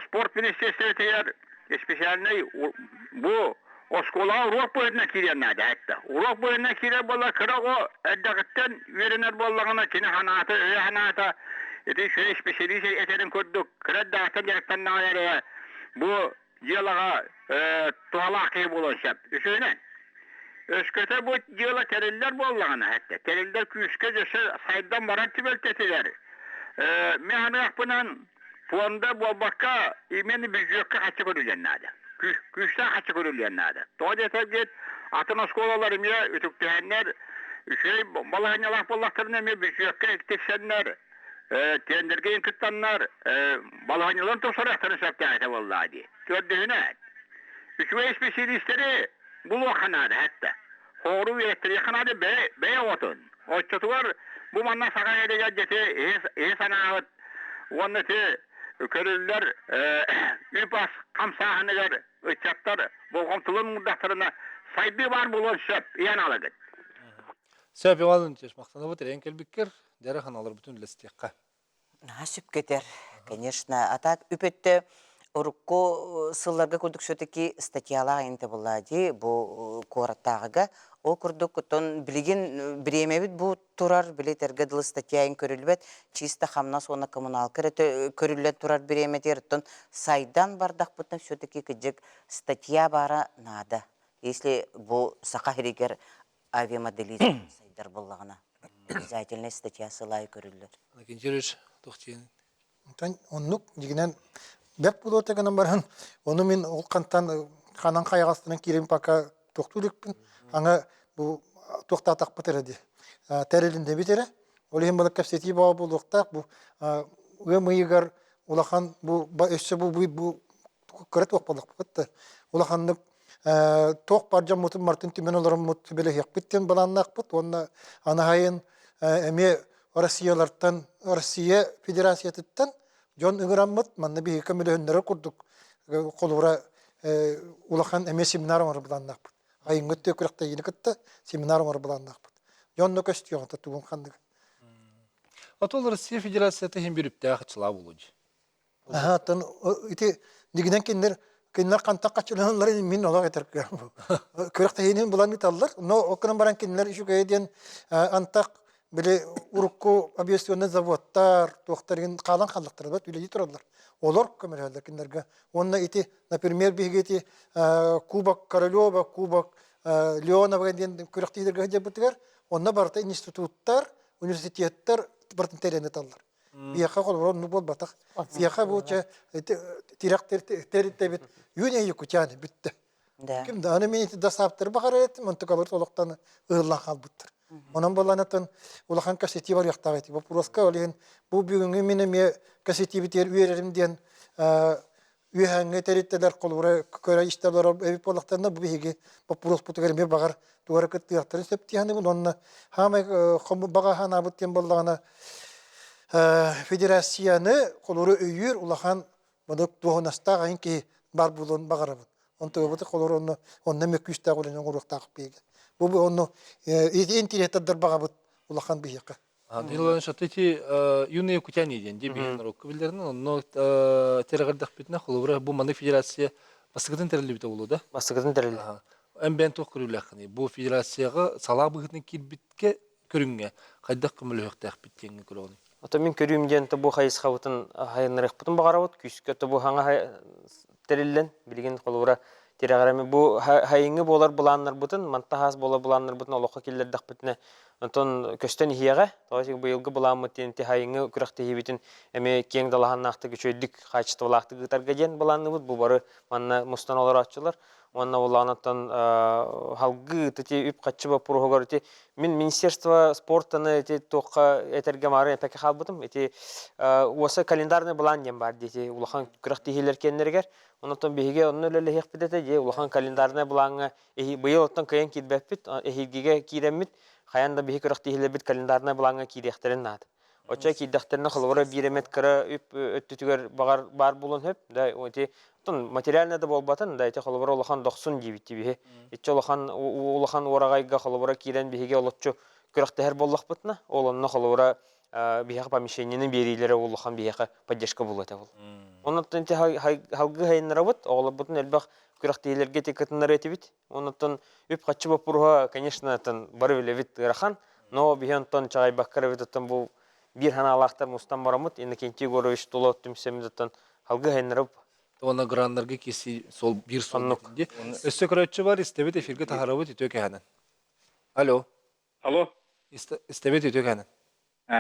спорт министерствотыгар специальный бу оскуолаҕа уруок быһыытынан киириэн наада этэ. Уруок быһыытынан киирэр буолла кыра оҕо эрдэҕиттэн үөрэнэр буоллаҕына кини санаата, өйө санаата ити үчүгэй специалист этэрин курдук кыра эрдэҕиттэн дьарыктаннаҕына эрэ бу дьыалаҕа туһалаах киһи буолуон сөп. Үсүһүнэн, өскөтө бу дьыала тэриллэр буоллаҕына, тэриллэр күүскэ өссө сайдан барар түбэлтэтигэр, мин саныахпынан, пуонда буолбакка, именно бүддьүөккэ хаччы көрүлүөн наада. Күүстээх хаччы көрүлүөн наада. Тоҕо диэтэргит, атын оскуолалар эмиэ үтүктүһэннэр, үчүгэй балаһыанньалаах буоллахтарына эмиэ бүддьүөккэ тиксэннэр, тендергэ кыттаннар балаһыанньаларын тупсарыахтарын сөптөөх этэ буоллаҕа дии. Төрдүһүнэн, үчүгэй исписэлиистэри булуохха наада этэ. Хоору үөрэттэриэххэ наада бэйэ оҕотун. Оччотугар бу манна саха сиригэр дьэти иһи санаабыт уонна ити көрүллэр үп-ас хамсааһыныгар ыччаттар болҕомтолорун уурдахтарына сайдыы баар буолуон сөп ийэн алагыт. Сөп, Иван Ильич, махтанабыт эрэйэн кэлбиккэр, дьэрэ ханаларбытын үллэстиэххэ. Наһаа сөпкө этэр, конечно. А так үп өттө урукку сылларга курдук все-таки статьялаах инте буолла дии бу куораттааҕыга. Ол курдук оттон билигин бириэмэбит бу турар, били этэргэ дылы статья көрүллүбэт, чисто хамнас уонна коммуналка эрэ көрүллэн турар бириэмэтигэр оттон сайдан бардахпытына все-таки кыдьык статья баара наада. Если бу Саха сиригэр авиамоделизм сайдар буоллаҕына обязательная статья сылаай көрүллэр. Накинчевич туох диэн? Онтон оннук дьигинэн бэрт буолуота гынан баран ону мин ол хантан ханан хайаҕастынан киирэн пока тохтуу иликпин аны бу туохтаатахпыт эрэ дии тэрилиннэбит эрэ ол иһин балык кэпсэтии бөҕө буолуохтаах бу ыам ыйыгар улахан бу өссө бу бу кыра туох буоллахпыт да улаханнык туох бар дьоммутун мартын түмэн олороммут сүбэлэһиэхпит диэн былааннаахпыт уонна анаһайын эмиэ Россиялартан Россия Федерациятыттан дьон ыҥыраммыт манна биһиги көмөлөһүннэрэр курдук холобура улахан эмиэ семинар оҥорор былааннаахпыт айыҥҥы өттүгэр күрэхтэһиини кытта семинар оҥорор былааннаахпыт дьонно көстүөҕэ тугун ханныгын Отол Россия Федерацията иһин бір үптээх ычылаа болу Аха, оттон ити дигинэн кинилэр кинилэр хантан хаччыланалларын мин олох этэр күрэхтэһиинин булан ыыталлар. Но ол гынан баран кинилэр үчүгэйэ диэн антах били урукку общественный заводтар туохтарын хаалан хааллахтара бат үлэлии тураллар. Олор көмөлөһөллөр кинилэргэ. Уонна ити, например, биһиги ити Кубок Королева, Кубок Леонова диэн күрэхтэһиилэргэ сылдьарбытыгар онно барыта институттар, университеттар барытын тэрийэн ыыталлар. Биһиэхэ холобура оннук буолбатах. Биһиэхэ бу чэ тирэх тэрилтэбит юния якутяне бүттэ. Ким да аны мин ити досааптары баҕарар этим, онтукалар олохтон ыһыллан хаалбыттар. Онон буолланатын улахан кэпсэтии барыахтаах ити боппуруоска ол иһин бу бүгүҥҥү мин эмиэ кэпсэтиибитигэр үөрэрим диэн. үөһээҥҥи тэрилтэлэр холобура көрө истэ олорор эбит буоллахтарына бу биһиги боппуруоспутугар эмиэ баҕар тугу эрэ кыттыахтарын сөп дии саныыбын уонна хаамай баҕа санаабыт диэн буоллаҕына федерацияны холобура өйүүр улахан маннык дуоһунастаах айын киһи баар буолуон баҕарабын. Онтугабыт холобура онно онно эмиэ күүстээх үлэни оҥоруохтаах биһиги. Бу онно интириэстэрдэр баҕабыт улахан биһиэхэ. Данил Иванович, вот эти юные якутяне диэн дии биһиги норуокка биллэринэн, онно тирэҕирдэхпитинэ, холобура, бу маннык федерация бастакытын тэриллибитэ буолуо да? Бастакытын тэриллибит. Эн бэйэн туох көрүүлээххиний? Бу федерацияҕа салаа быһыытынан киирбиккэ көрүҥҥэ хайдах көмөлөһүөхтээхпит диэҥҥэ көрөҕүнүй? Ото мин көрүүм диэн бу хайысхабытын хайыннарыахпытын баҕарабыт. Күүскэ бу хаҥа тэриллэн, билигин холобура тирэҕирэми бу хайыҥҥы буолар былааннарбытын, манта хаас буолар былааннарбытын олоххо киллэрдэхпитинэ, онтон көстөн иһиэҕэ. Тоҕо быйылгы былааммыт диэн хайыҥҥы күрэхтэһиибитин эмиэ киэҥ далаһаннаахтык, үчүгэйдик, хаачыстыбалаахтык ыытарга диэн былаанныыбыт. Бу бары манна мустан олорооччулар. Уонна улаанаттан халгыы ити үп-харчы боппуруоһугар ити мин министерство спортаны ити туохха этэргэ маары эпэкэ хаалбытым. Ити уоса календарный былаан диэн баар дии улахан күрэхтэһиилэр кэннэригэр. Онтон биһиги онно үлэлэһиэхпит этэ дии улахан календарный былааҥҥа быйыл оттон кыайан киирбэппит эһиилгигэ киирэммит хайаан да биһи күрэхтэһиилэрбит календарный былааҥҥа киириэхтэрин наада. Оччо киирдэхтэринэ холобура биир эмит кыра үп өттүтүгэр баҕар баар буолуон сөп. Да ити оттон материально да буолбатын, да ити холобура улахан дохсун диибит биһи. Иччи улахан улахан уораҕайга холобура киирэн биһиги олоччу күрэхтэһэр буоллахпытына, ол онно холобура биһиэхэ помещениены биэриилэрэ улахан биһиэхэ поддержка буолуо этэ ол. Оннуттан ити халгыы хайыннарабыт, оҕолорбутун элбэх күрэхтэһиилэргэ ити кытыннарыа этибит. Оннуттан үп-харчы боппуруоһа, конечно, бары билэбит ыарахан, но биһи онтон чаҕайбакка эрэ оттон бу биир санаалаахтар мустан бараммыт Иннокентий Егорович тула түмсэммит оттон халгы хайыннарып Уонна граннарга киси сол биир сол ди. Өссө көрөөччү бар, истэбит эфиргэ таһарабыт үтүө кэһэнэн. Алло. Алло. Истэбит үтүө кэһэнэн.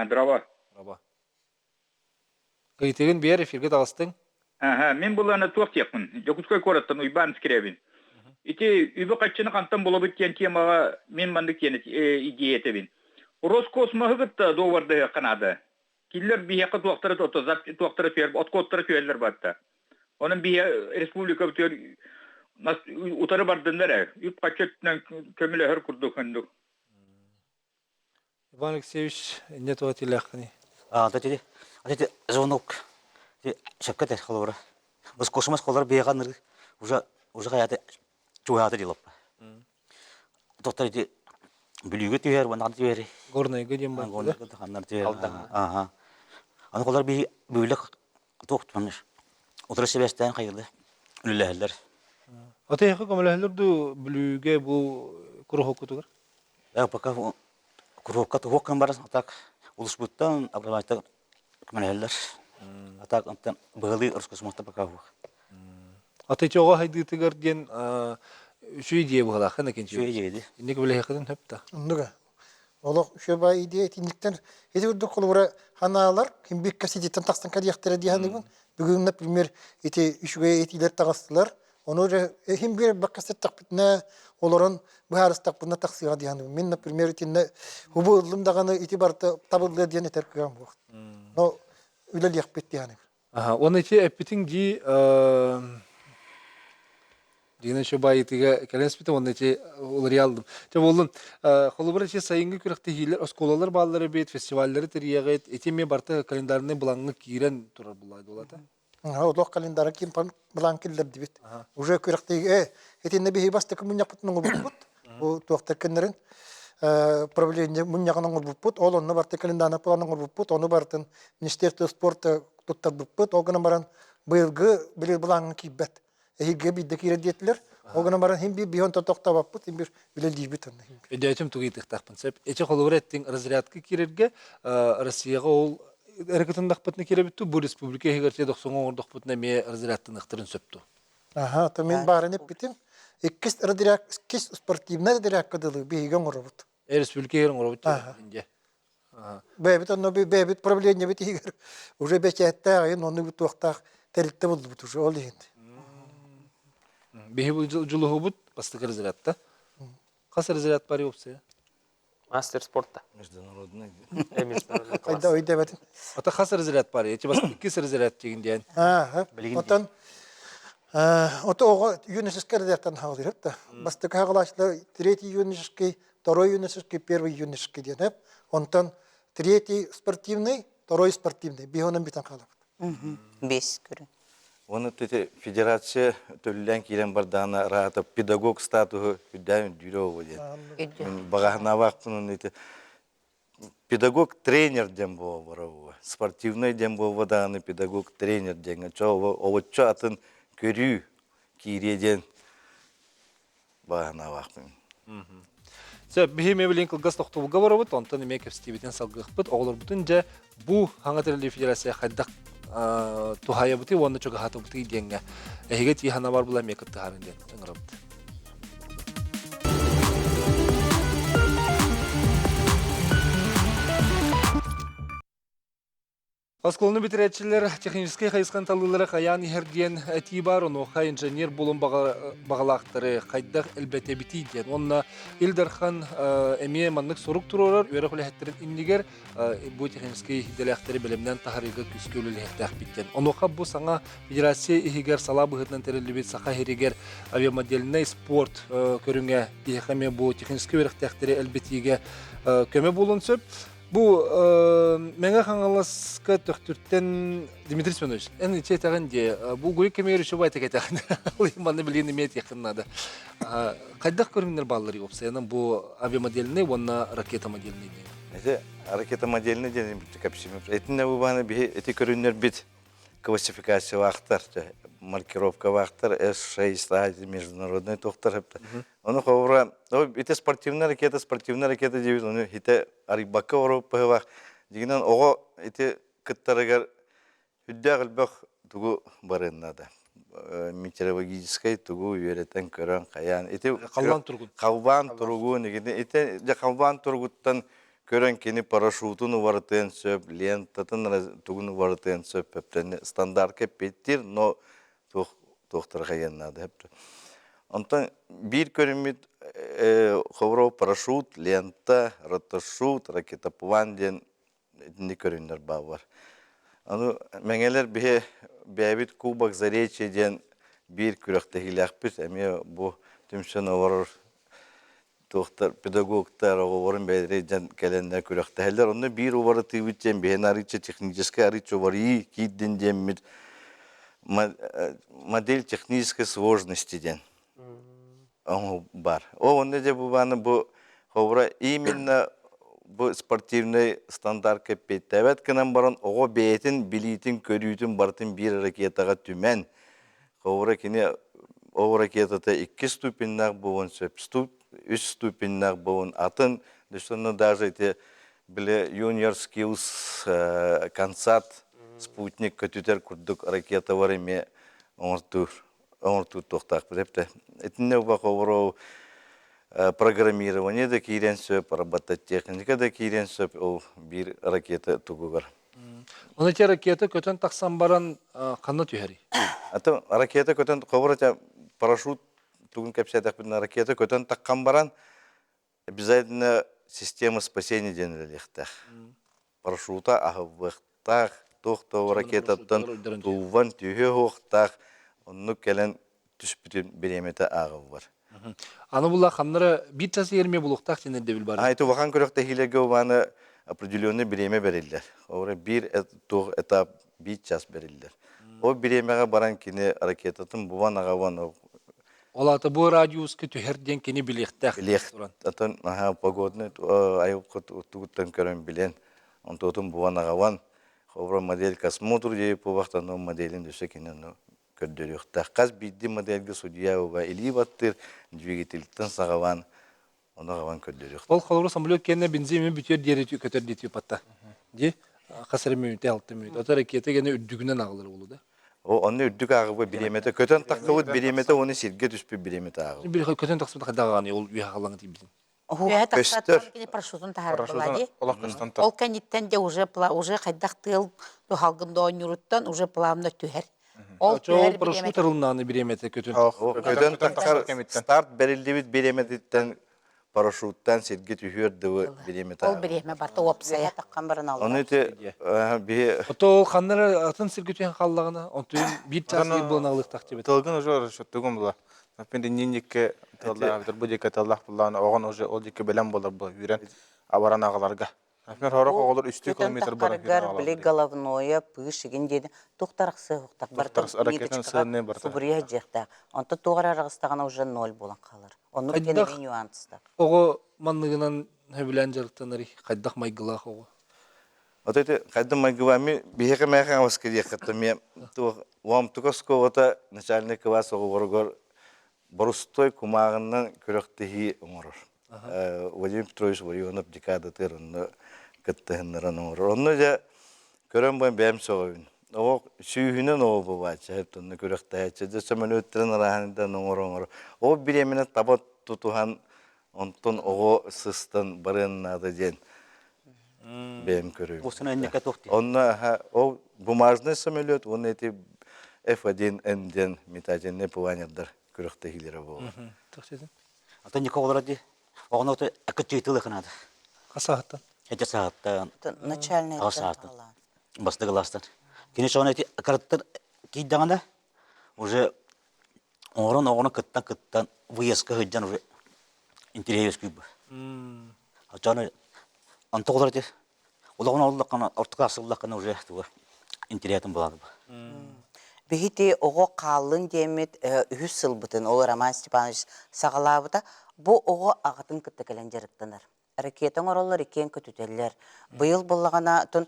Здорово. Здорово. Ыйытыгын биэр, эфиргэ таҕыстыҥ. Аха, мин буланы туох диэхпин. Дьокуускай куораттан Уйбаан Скрябин. Ити үбү-харчыны хантан булабыт диэн темаҕа мин маннык диэн идея этэбин. Роскосмоһы кытта договордаһыахха наада. Кинилэр биһиэхэ туохтара туохтара түһэр, откоттара түһэллэр барта. Онон биһи республика бүтүөр утары бардыннар ээ. Үп-харчы өттүнэн көмөлөһөр курдук ханнык. Иван Алексеевич, инне туга тилээххиний? А, да ти ати звонок ти сөпкө этэр холобура. Космос холор биэҕэ уже уже хайата чугаһаата дилоппа. Доктор ити Бүлүүгэ түһэр, уонна түһэр. Горнайга диэн бар. Горнайга ханнар түһэр. Ага. Аны холор би бүүлек туох туманыр. Утары себестен хайылы үлэлэһэллэр. Ата яхы көмөлөһөллөр ду Бүлүүгэ бу куруһуккутугар? Э, пока куруһукка туһуок кын баран, атак улуспуттан образовательтан көмөлөһөллөр. Атак онтон быһылыы Роскосмоста пока уох. Ата ити оҕо хайдыытыгар диэн үчүгэй идея быһалаах инники Үчүгэй идея ди. Инник билэһэххитин хөп да. Оннуга. Олох үчүгэй идея итинниктэн ити курдук холобура ханаалар ким бикка сититтэн тахсан кэлиэхтэрэ дии саныыбын. Бүгүн, например, ити үчүгэй этиилэр таҕыстылар. Ону эрэ иһин биир бакка сыттахпытына олорон быһаарыстахпытына тахсыаҕа дии саныыбын. Мин, например, итиннэ убу ыллым даҕаны ити барыта табыллыа диэн этэр кыаҕым суох. Но үлэлиэхпит дии саныыбын. Аха, уонна ити эппитиҥ дии Дина еще байытыга кэлэн испитим уонна ити уларыйа алдым. Дьэ буоллун, холобура ити сайыҥҥы күрэхтэһиилэр, оскуолалар бааллар эбит, фестиваллары тэрийэҕит, ити эмиэ барыта календарнай былааҥҥа киирэн турар буллаа дуолата. Олох календары ким былаан киллэрдибит. Уже күрэхтэһиигэ итиннэ биһи бастакы мунньахпытын оҥорбуппут. Бу туохтар кэннэрин правление мунньаҕын оҥорбуппут. Ол онно барыта календарнай план оҥорбуппут. Ону барытын Министерство спорта туттарбыппыт. Ол гынан баран быйылгы били былааҥҥа киирбэт. Эһиги биирдэ киирэр диэтилэр. Ол гынан баран хин биир биһон тохтообоппут, хин биир үлэлиирбит онно. Өйдөөтүм тугу ыйытыахтаахпын сөп. Эчи холобур эттиҥ разрядка киирэргэ Россияҕа ол эрэ кытыннахпытына киирэбит дуу, бу республика иһигэр те дохсоҥ оҥордохпутуна эмиэ разрядтаныахтарын сөп дуу? Аха, то мин баарын эппитим. Иккис разряд, иккис спортивнай разрядка дылы биһиги оҥоробут. Республика иһигэр оҥоробут дии. Бэйэбит онно бэйэбит правлениебит иһигэр уже бэчээттээх айын онну туохтаах тэрилтэ булдубут уже ол иһин. Биһи дьулуһубут бастакы разрядта. Хас разряд бар опция? Мастер спорта. Международный. Международный класс. Хайда өйдөбөтүм. Ата хас разряд бар? Эти бас иккис разряд деген диэн. Оттон Ото оҕо юношеский эрдээхтэн хаалыыр да. Бастакы хаалааччылар третий юношеский, второй юношеский, первый юношеский диэн эп. Онтон третий спортивный, второй спортивный. Биһи онон бүтэн хаалабыт. Бес көрүн. Оны ити федерация төллән киирэн бардаана раата педагог статуһу үрдээн үрдүүрэ оҕо диэн. Багаһынаабаахпын ити педагог тренер диэн буолбара спортивный диэн буолба даҕаны педагог тренер диэҥҥэ чо обоччо атын көрүү киириэ диэн бааһынаабаахпын. Сөп, биһи эмиэ билин кылгас тохтобулга барабыт, онтон эмиэ кэпсэтиибитин салгыахпыт. Оҕолорбутун дьэ бу хаҥа тэриллии федерация хайдах туһайабытый уонна чугаһатыбытый диэҥҥэ эһиги тииһана бар була эмиэ кыттыһарын диэн ыҥырабыт. Оскуоланы бүтэрээччилэр техническэй хайысханы талыылара хайаан иһэр диэн этии баар, онуоха инженер буолун баҕалаахтары хайдах элбэтэбитий диэн. Уонна Ил Дархан эмиэ маннык сорук туруорар үөрэх үлэһиттэрин иннигэр бу техническэй идэлээхтэри бэлэмнээн таһарыыга күүскэ үлэлэһиэхтээхпит диэн. Онуоха бу саҥа федерация иһигэр салаа быһыытынан тэриллибит Саха сиригэр авиамодельнай спорт көрүҥэ биһиэхэ эмиэ бу техническэй үөрэхтээхтэри элбэтиигэ көмө буолуон сөп. Бу Мэҥэ Хаҥаласка Төхтүртэн Дмитрий Семенович, эн ичи этэҕин дии, бу угуйук кэмигэр үчүгэй этик этэҕин. Манна билигин эмиэ этиэххин наада. Хайдах көрүҥнэр баалларый уопсайынан бу авиамодельный уонна ракетомодельный диэн? Ити ракетомодельный диэн кэпсиим. Итиннэ бу бааны биһи ити көрүннэрбит классификациялаахтар, маркировкалаахтар, S6 международный тохтар. Ону холобура, ити спортивная ракета, спортивная ракета диэбит, ону хите арыйбакка оруоппаһылаах. Дигинэн оҕо ити кыттарыгар Үрдээх элбэх тугу барыан наада. Метеорологическай тугу үөрэтэн көрөн хайаан ити халлаан туругун халбаан туругун ити дьэ халбаан туругуттан көрөн кини парашютун уларытыан сөп лентатын тугун уларытыан сөп стандартка эппиэттиир но туох туохтара хайыан наада онтон биир көрүммүт ховро парашют лента ротошют ракетоплан диэн итинник көрүҥнэр бааллар. Аны мэҥэлэр биһи бэйэбит Кубок Заречья диэн биир күрэхтэһиилээхпит. Эмиэ бу түмсэн олорор туохтар педагогтар оҕолорун бэйэлэрэ дьон кэлэннэр күрэхтэһэллэр. Онно биир уларытыыбыт диэн биһиэн арыычча техническэй арыычча уларыйыы киирдин диэммит модель технической сложности диэн бар. О, онно дьэ бу бааны бу хобура именно бу спортивный стандартка эппиэттээбэт гынан баран оҕо бэйэтин билиитин көрүүтүн барытын биир ракетаҕа түмэн хобура кини ол ракетата икки ступеннаах буолуон сөп үс ступеннаах буолуон атын но даже ити бile junior skills концерт спутник көтүтэр курдук ракета бар эмиэ оҥортуур оҥортуохтаахпыт эптэ. Итиннэ убак программирование да киирэн сөп, робототехника да киирэн сөп ол биир ракета тугугар. Оны те ракета көтөн тахсан баран ханна түһэрий? Аты ракета көтөн хобура парашют тугун кэпсээтэхпитинэ ракета көтөн таххан баран обязательно система спасения диэн үлэлиэхтээх. Парашюта аһыллыахтаах, туох да ракетаттан туллан түһүө суохтаах, оннук кэлэн түспүтүн бириэмэтэ ааҕыллар. Аны була ханнара биир час ерме булуохтаах диэн ирдэбил бар. А это улахан күрэхтэһиилэргэ убааны определенный бириэмэ бэриллэр. Ора биир туох этап биир час бэриллэр. Ол бириэмэҕэ баран кини ракетатын бубан аҕабан Ол аата бу радиуска түһэр диэн кини билиэхтээх. Билиэх. Атын аха погодный айылҕа тугуттан көрөн билэн, онтуотун буган аҕабан, хобро модель космотр диэбит буолбахтан ол моделин өссө кини ону көрдөрүөхтээх. Хас биирдии модельга судья уга илии баттыыр, двигательтэн саҕалаан ону аҕабан көрдөрүөхтээх. Ол холобура самолет кэннэ бензин бүтүөр диэри көтөр диэтии патта. Ди хас эрэ мүнүүтэ, алта мүнүүтэ. Ото ракета гene үрдүгүнэн аҕылар болу да. О, онно үрдүк ааҕыбы бириэмэтэ көтөн тахсыбыт бириэмэтэ уонна сиргэ түспүт бириэмэтэ ааҕыбыт. Бир көтөн тахсыбыт хайдаҕаҕаны ол үөһэ халлаҥа тиийбитин. Үөһэ тахсааттан кини парашютун таһаарар буолаа дии. Ол кэнниттэн дьэ уже уже хайдах тыал туһалгын оонньууруттан уже плавно түһэр. Ол түһэр парашют арылнааны бириэмэтэ көтөн көтөн тахсар старт бэриллибит бириэмэтиттэн. парашюттан сиргэ түһүөр дылы бириэмэ Ол бириэмэ барта уопсайа. Таххан баран Ону ити биһи Ото ол ханна эрэ атын сиргэ түһэн хааллаҕына, онтуйун биир чаас биир буолан аҕылыахтаах диэбит. Тылгын уже расчеттугум була. Например, нинникке тыллаах бу диэки тыллаах буллаан оҕон уже ол диэки бэлэм болар бу үүрэн абаран аҕаларга. Например, хорох оҕолор үстүү километр баран таххаргар били головное пыш игин диэн туох тарахсыа хуктах барта ракетан сыанны барта. Субуруйа дьиэхтээх. Онто туох эрэ араҕыстаҕына уже ноль буолан хаалар. Оннук диэн нюанстар. Оҕо манныгынан сөбүлээн дьарыктанарый? Хайдах майгылаах оҕо? Вот это хайдах майгылаами биһиэхэ мээхэ аҥабаска диэххэ эмиэ туох уомтука оскуолата начальный кылаас оҕолоругар борустой кумааҕыннан күрэхтэһии оҥорор. Владимир Петрович Ларионов декадатыгар онно кыттыһыннаран оҥорор. Онно дьэ көрөн бу бэйэм сөҕөбүн. Оҕо сүүһүнэн оҕо буолааччы, онно күрэхтэһээччи, дьэ сөмөлүөттэрин арааһын оҥоро-оҥоро. Ол бириэмэни таба тутуһан онтон оҕо сыстан барыан наада диэн бэйэм көрөбүн. Онно ол бумажный самолет уонна ити F1N диэн метательный планердар күрэхтэһиилэрэ буолар. Атын нико олорор дии. Оҕону аккытчыытылы кынаады. Хасаһыттан? Эти саһыттан. Начальный саһыттан. Бастыгы класстан. Кини соҕон эти караттар кийдэҕинэ уже оҥорон оҕону кыттан кыттан выездка сылдьан уже интэриэһи үөскүүр Оччоҕуна онто оҕолор ити олоҕун оллоххуна ортоку асыллаххына уже туга интэриэһин булаатыба. Биһити оҕо хааллын диэммит үһүс сылбытын ол Роман Степанович саҕалаабыта. Бу оҕо аҕатын кытта кэлэн дьарыктанар. Ракета оҥороллор, иккиэн көтүтэллэр. Быйыл буллаҕына, тун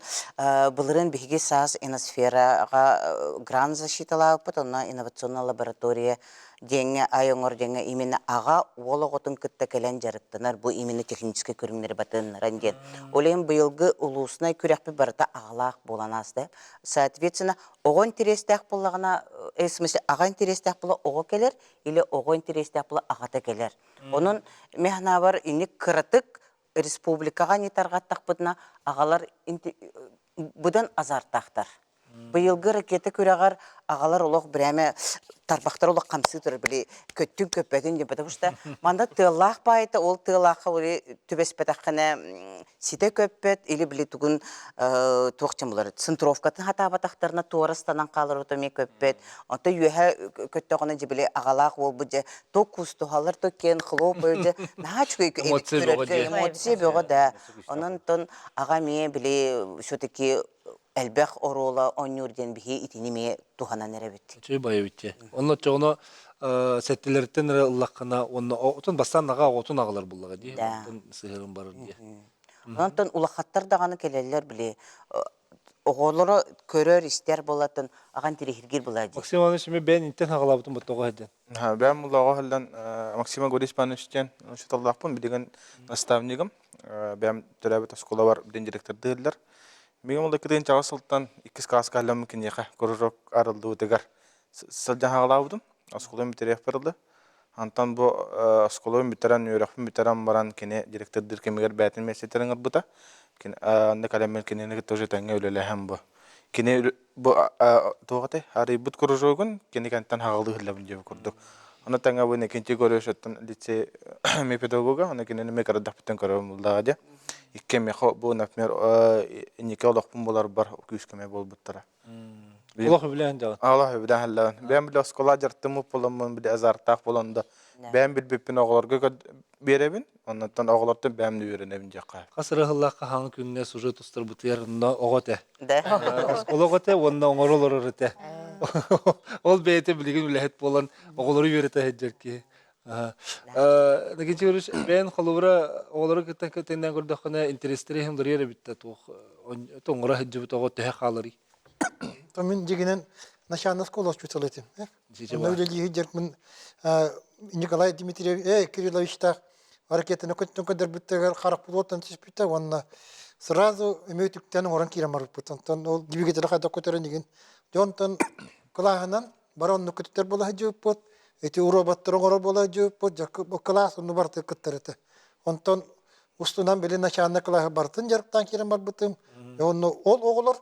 былырыын биһиги саас иносфераҕа грант защиталаабыппыт, онно инновационная лаборатория диэҥҥэ ай оҥор диэҥҥэ именно аҕа уол оҕотун кытта кэлэн дьарыктанар бу именно техническэй көрүҥнэри батыһыннаран диэн. Ол иһин быйылгы улууснай күрэхпит барыта аҕалаах буолан ааста. Соответственно, оҕо интэриэстээх буоллаҕына, в смысле аҕа интэриэстээх буола оҕо кэлэр или оҕо интэриэстээх буола аҕата кэлэр. Онон мехнабар ини кыратык республикаҕа не тарҕаттахпытына аҕалар быдан азартаахтар. Быйылгы ракета күрэҕэр аҕалар олох бирээмэ тарбахтар олох хамсыы турар били көттүн көппөтүн диэн потому что манна тыаллаах баайта ол тыалаахха били түбэспэтэххинэ ситэ көппөт или били тугун туох булар центровкатын хатаабатахтарына туора ыстанан хаалар ото эмиэ көппөт онто үөһэ көттөҕүнэ дьэ били аҕалаах уолбут дьэ то кустуһаллар то киэн хлопаю дьэ наһаа үчүгэй көрөргө эмоция бөҕө да онон тон аҕа эмиэ били все-таки элбэх оруола оонньуур диэн биһи итини эмиэ туһанан эрэбит. Үчүгэй байабыт дии. Онно оччоҕуна сэттилэриттэн эрэ ыллаххына уонна отун бастаан аҕа оҕотун аҕалар буллаҕа дии. Онтон сыһыарым барар дии. Онтон улахаттар даҕаны кэлэллэр били оҕолоро көрөр-истэр буолатын аҕан тириһиргир була дии. Максим Иванович эмиэ бэйэн интэн хаҕалаабытын боттоҕо сылдьан. Бэйэм улаҕа сылдьан Максим Григорьевич Иванович диэн учууталлаахпын, билигин наставнигым. Бэйэм төрөөбүт оскуолабар билин директордыыллар. Миигин ол иккитин чаҕыс сылтан иккис кылааска ыллам киниэхэ кружок арыллыбытыгар сылдьан хаҕалаабытым. Оскуолам бүтэриэхпэр дылы. Антон бу оскуолабын бүтэрэн, үөрэхпин бүтэрэн баран кини директордыыр кэмигэр бэйэтин миэстэтигэр ыҥырбыта. Кини онно кэлэммин кинини кытта уже тэҥҥэ үлэлэһэн бу. Кини бу туох этэй арыйбыт кружогун кини кэнтэн хаҕалыы иһиллэбин диэбит курдук. Ону тэҥэ бу Никитий Егорович оттон лицей эмиэ педагога, ону кинини эмиэ кырадахпыттан көрөрүм буллаҕа дии. Икки эмиэхэ бу, например, инники олохпун буларбар күүс-көмө буолбуттара. Олох үбүлээн дьаҕын. Олох үбүлээн халлаҕын. Бэйэм били оскуола дьарыктыммыт буоламмын били азартаах буолан да бэйэм билбиппин оҕолорго биэрэбин, оннуттан оҕолортон бэйэм да үөрэнэбин диэххэ. Хас ырыһыллаахха хаҥы күҥҥэ сужу тустарбытыгар онно оҕо этэ. Да. Оскуола этэ уонна оҥоро олорор этэ. Ол бэйэтэ билигин үлэһит буолан оҕолору үөрэтэ сылдьар киһи. Никитич Иванович, бэйэн холобура оҕолору кытта тэҥнээн көрдөххүнэ интэриэстэрэ иһин уларыйар эбит да туох оҥоро сылдьыбыт оҕо төһө хааларый? То мин дьигинэн начальная школа учитель этим. Онно үлэлии сылдьарбын Николай Дмитриевич э Кирилловичтаах ракетаны көттөн көрдөрбүттэригэр харахпыт уоттан түспүтэ уонна сразу эмиэ үтүктэн оҥорон киирэн барбыппыт. Онтон ол двигателэ хайдах көтөрөн игин. Дьэ онтон кылааһынан бары оннук көтүтэр буола сылдьыбыппыт. Ити роботтары оҥорор буола сылдьыбыппыт. Дьэ кылаас онну барыта кыттар этэ. Онтон устунан били начальнай кылааһы барытын дьарыктаан киирэн барбытым. Онно ол оҕолор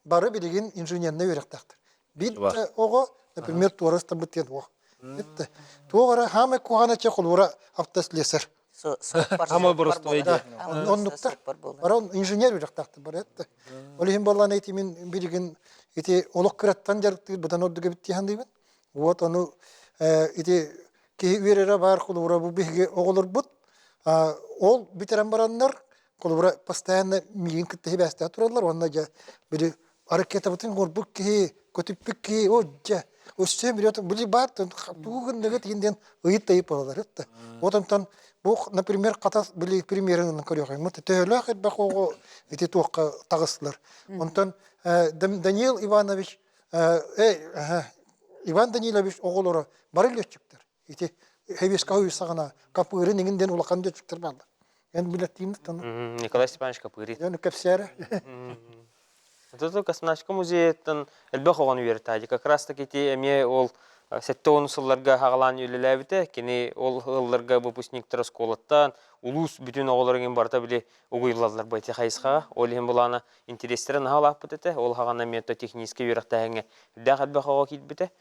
бары билигин инженернэй үөрэхтээхтэр. Биир да оҕо, например, туора ыстаммыт диэн суох. Туох эрэ хаамай куһаҕан эчэ холуура автослесарь. Ама боростуой Да, оннуктар. Баран инженер үрэхтаахтар бар этте. Ол иһин буоллаан ити мин билигин ити олох кыраттан дьарыктыыр быдан ордук эбит дии саныыбын. Вот ону ити киһи үөрэрэ баар холобура бу биһиги оҕолорбут ол бүтэрэн бараннар холобура постоянно миигин кытта сибээстээх тураллар уонна дьэ били ракетабытын оҥорбут киһи көтүппүт киһи о дьэ өссө билет били баар тугу гынныгыт иһин диэн ыйыт-тайып балалар да вот онтон бу например хата били премьерын көрүөхүҥ төһөлөөх элбэх оҕо ити туохха таҕыстылар онтон Даниил Иванович Иван Данилович оҕолоро бары летчиктэр ити Хевеска саҕана Капырин иҥин диэн улахан летчиктэр бааллар эн билэттиин Николай Степанович Капырин Дьону кэпсээрэ Тут космонавтика музейыттан элбэх оҕону үөрэтээди. Как раз таки ити эмиэ ол 70 сылларга хаҕалаан үлэлээбитэ. Кини ол сылларга выпускниктар оскуолаттан улуус бүтүн оҕолорун барыта били угуйуллаллар бу ити хайысхаҕа. Ол иһин былаана интэриэстэрэ наһаа улааппыт этэ. Ол хаҕана эмиэ техническэй үөрэхтээһиҥҥэ үрдээх элбэх оҕо киирбитэ.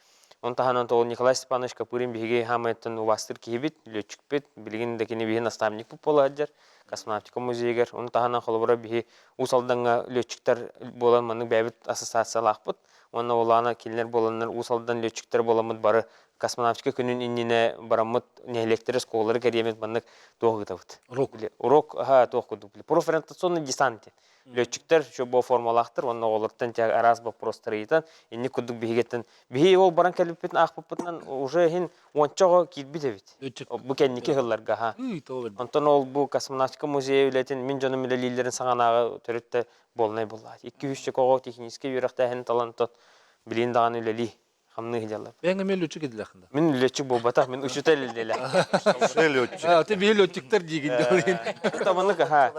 Он таһынан ол Николай Степанович Копырин биһиги хаамыйаттан убаастыыр киһибит, лүөччүкпүт, билигин да кини биһи наставникпыт буола сылдьар космонавтика музейыгар. Ону таһынан холобура биһи Уус Алдаҥҥа лүөччүктэр буолан маннык бэйэбит ассоциациялаахпыт. Уонна улаана кинилэр буоланнар Уус Алдан лүөччүктэр буоламмыт бары космонавтика күнүн иннинэ бараммыт нэһилиэктэри, оскуолалары кэриэммит маннык туох ыытабыт. Урок. Урок, аха, туох курдук. Профориентационный десант диэн. Лүөччүктэр бу формалаахтар уонна оҕолортон араас боппуруостары ыйытан инник курдук биһигиттэн биһи ол баран кэлбиппитин аахпыппытынан уже иһин уонча оҕо киирбит эбит. Бу кэнники сылларга ха. Онтон ол бу космонавтика музейа үлэтин мин дьонум үлэлииллэрин саҕанааҕы төрүт да буолнай буолла. 2-3 оҕо техническэй үөрэхтээһин талан билин даҕаны үлэлии хамныы сылдьаллар. Бэйэҥ эмиэ лүөччүк идэлээххин да? Мин лүөччүк буолбатах, мин учитель идэлээх. Лүөччүк. Ты биһи лүөччүктэр диигин диэн. Табынык аха.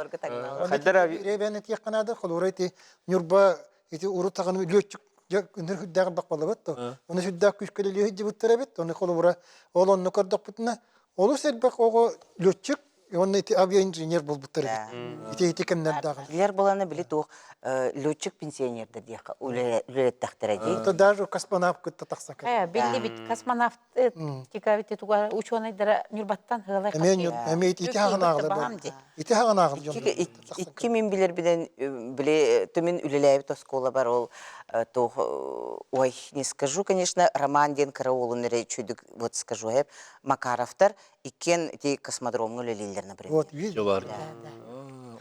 Хайдара Ребен этиэххэ наада, холура ити Ньурба ити урут саҕаны лүөччүк үнүр сүрдээх бакпалабыт то. Оны сүрдээх күүскэ лүөһү дьыбыттар эбит. Оны холобура ол онно көрдөхпүтүнэ олус элбэх оҕо лүөччүк Уонна ити авиаинженер буолбуттар эбит. Ити ити кэмнэрдээҕи. Билэр буолана били туох летчик пенсионердар диэххэ үлэлэттэхтэрэ дии. Это даже космонавт кытта тахса кэлэр. Биллибит космонавт тикавити туга ученыйдара Ньурбаттан хыалай Эмиэ ити хаҕынааҕылар Ити хаҕынааҕыл дьон. Икки мин билэрбинэн били түмин үлэлээбит оскуолабар ол туох ой не скажу конечно Роман диэн кыра уолун эрэ үчүдүк вот скажу Макаровтар иккиэн ити космодромҥа үлэлииллэр, например. Вот, видишь? Бар.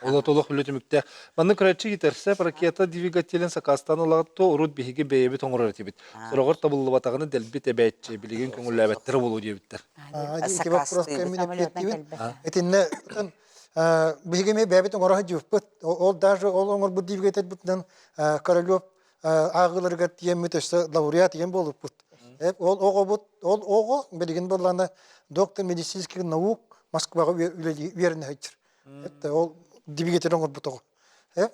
Ол толох үлэ түмүктээх. Манна көрөөччү китерсе ракета двигателин сакаастаан ылаҕыт то урут биһиги бэйэбит оҥорор этибит. Сороҕор табыллыбатаҕына дэлбит эбээччи, билигин көҥүллээбэттэрэ буолуо диэбиттэр. Ити вопроска мин эппиэттиибин. Итиннэ биһиги эмиэ бэйэбит оҥоро сылдьыбыппыт. Ол даже ол оҥорбут двигательбытынан Королев ааҕыыларыгар тиийэммит өссө лауреат ийэм буолбуппут. Ол оҕобут, ол оҕо билигин буоллаҕына доктор медицинских наук Москваҕа үөрэнэ сылдьар. Это ол двигатель оҥорбут оҕо.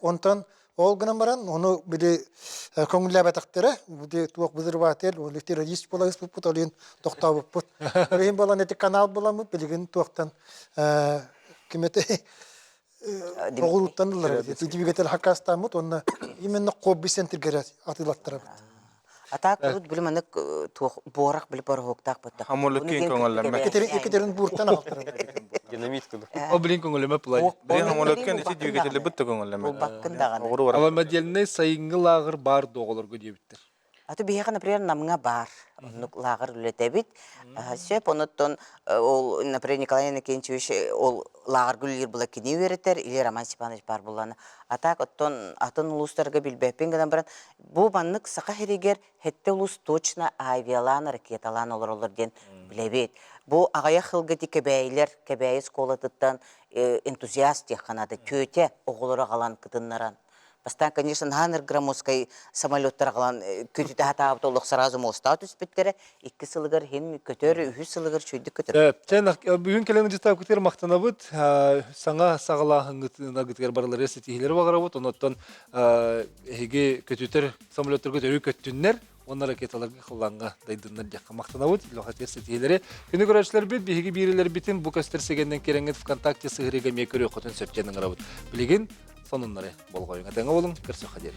Онтон ол гынан баран ону били көҥүллээбэтэхтэрэ, били туох взрыватель, ол террорист буола ыспыппыт, ол иһин тохтообуппут. Ол иһин буолан ити канал буламмыт билигин туохтан ким этэй Оҕуруттан ылар эбит. Двигатель хакастааммыт уонна именно хобби центргэр атыылаттарабыт. А так урут били маннык туох буорах били пороһуоктаах бытта. Хамулуккин көҥөллөммөт. Екатерин бууртан аҕалтарар. Динамит куду. О, блин, көҥөлөмө плане. Блин, хамулуккин ити двигатели бытта көҥөллөмөт. Булбаккын даҕаны. Авиамодельнай сайыҥҥы лааҕыр баар доҕолорго диэбиттэр. А то биһиэхэ, например, Намҥа баар. Оннук лааҕыр үлэтэбит. Сөп, онуттан ол, например, Николай Иннокентьевич ол лааҕырга үлэлиир була кини үөрэтэр, или Роман Степанович баар буоллаҕына. А так оттон атын улуустарга билбэппин гынан баран, бу маннык Саха сиригэр сэттэ улуус точно авиалаан, ракеталаан олороллор диэн билэбит. Бу аҕыйах сылга ити Кэбээйилэр, Кэбээйи оскуолатыттан энтузиаст диэххэ наада, тетя оҕолору аҕалан кытыннаран Бастаан, конечно, наһаа громоздкай самолеттар аҕалан көтүтэ сатаабыт олох сразу муостаҕа түспүттэрэ. Икки сылыгар иһин көтөр, үһүс сылыгар үчүгэйдик көтөр. Чэн бүгүн кэлэн дьыстаабытыгар махтанабыт. Саҥа саҕалааһыҥҥытыгар барыларыгар ситиһиилэри баҕарабыт. Онуттан эһиги көтүтэр самолетторгут өрүү көттүннэр уонна ракеталарга халлааҥҥа дайдыннар диэххэ махтанабыт. Лохатыгар ситиһиилэри. Күнү көрөөччүлэрбит биһиги биирилэрбитин бу көстөр сигэннэн кирэҥҥит ВКонтакте сыһырыыга эмиэ көрүөххүтүн сөп диэн ыҥырабыт. Билигин сонуннары болҕойуҥ. Этэҥҥэ буолуҥ, көрсүөххэ диэри.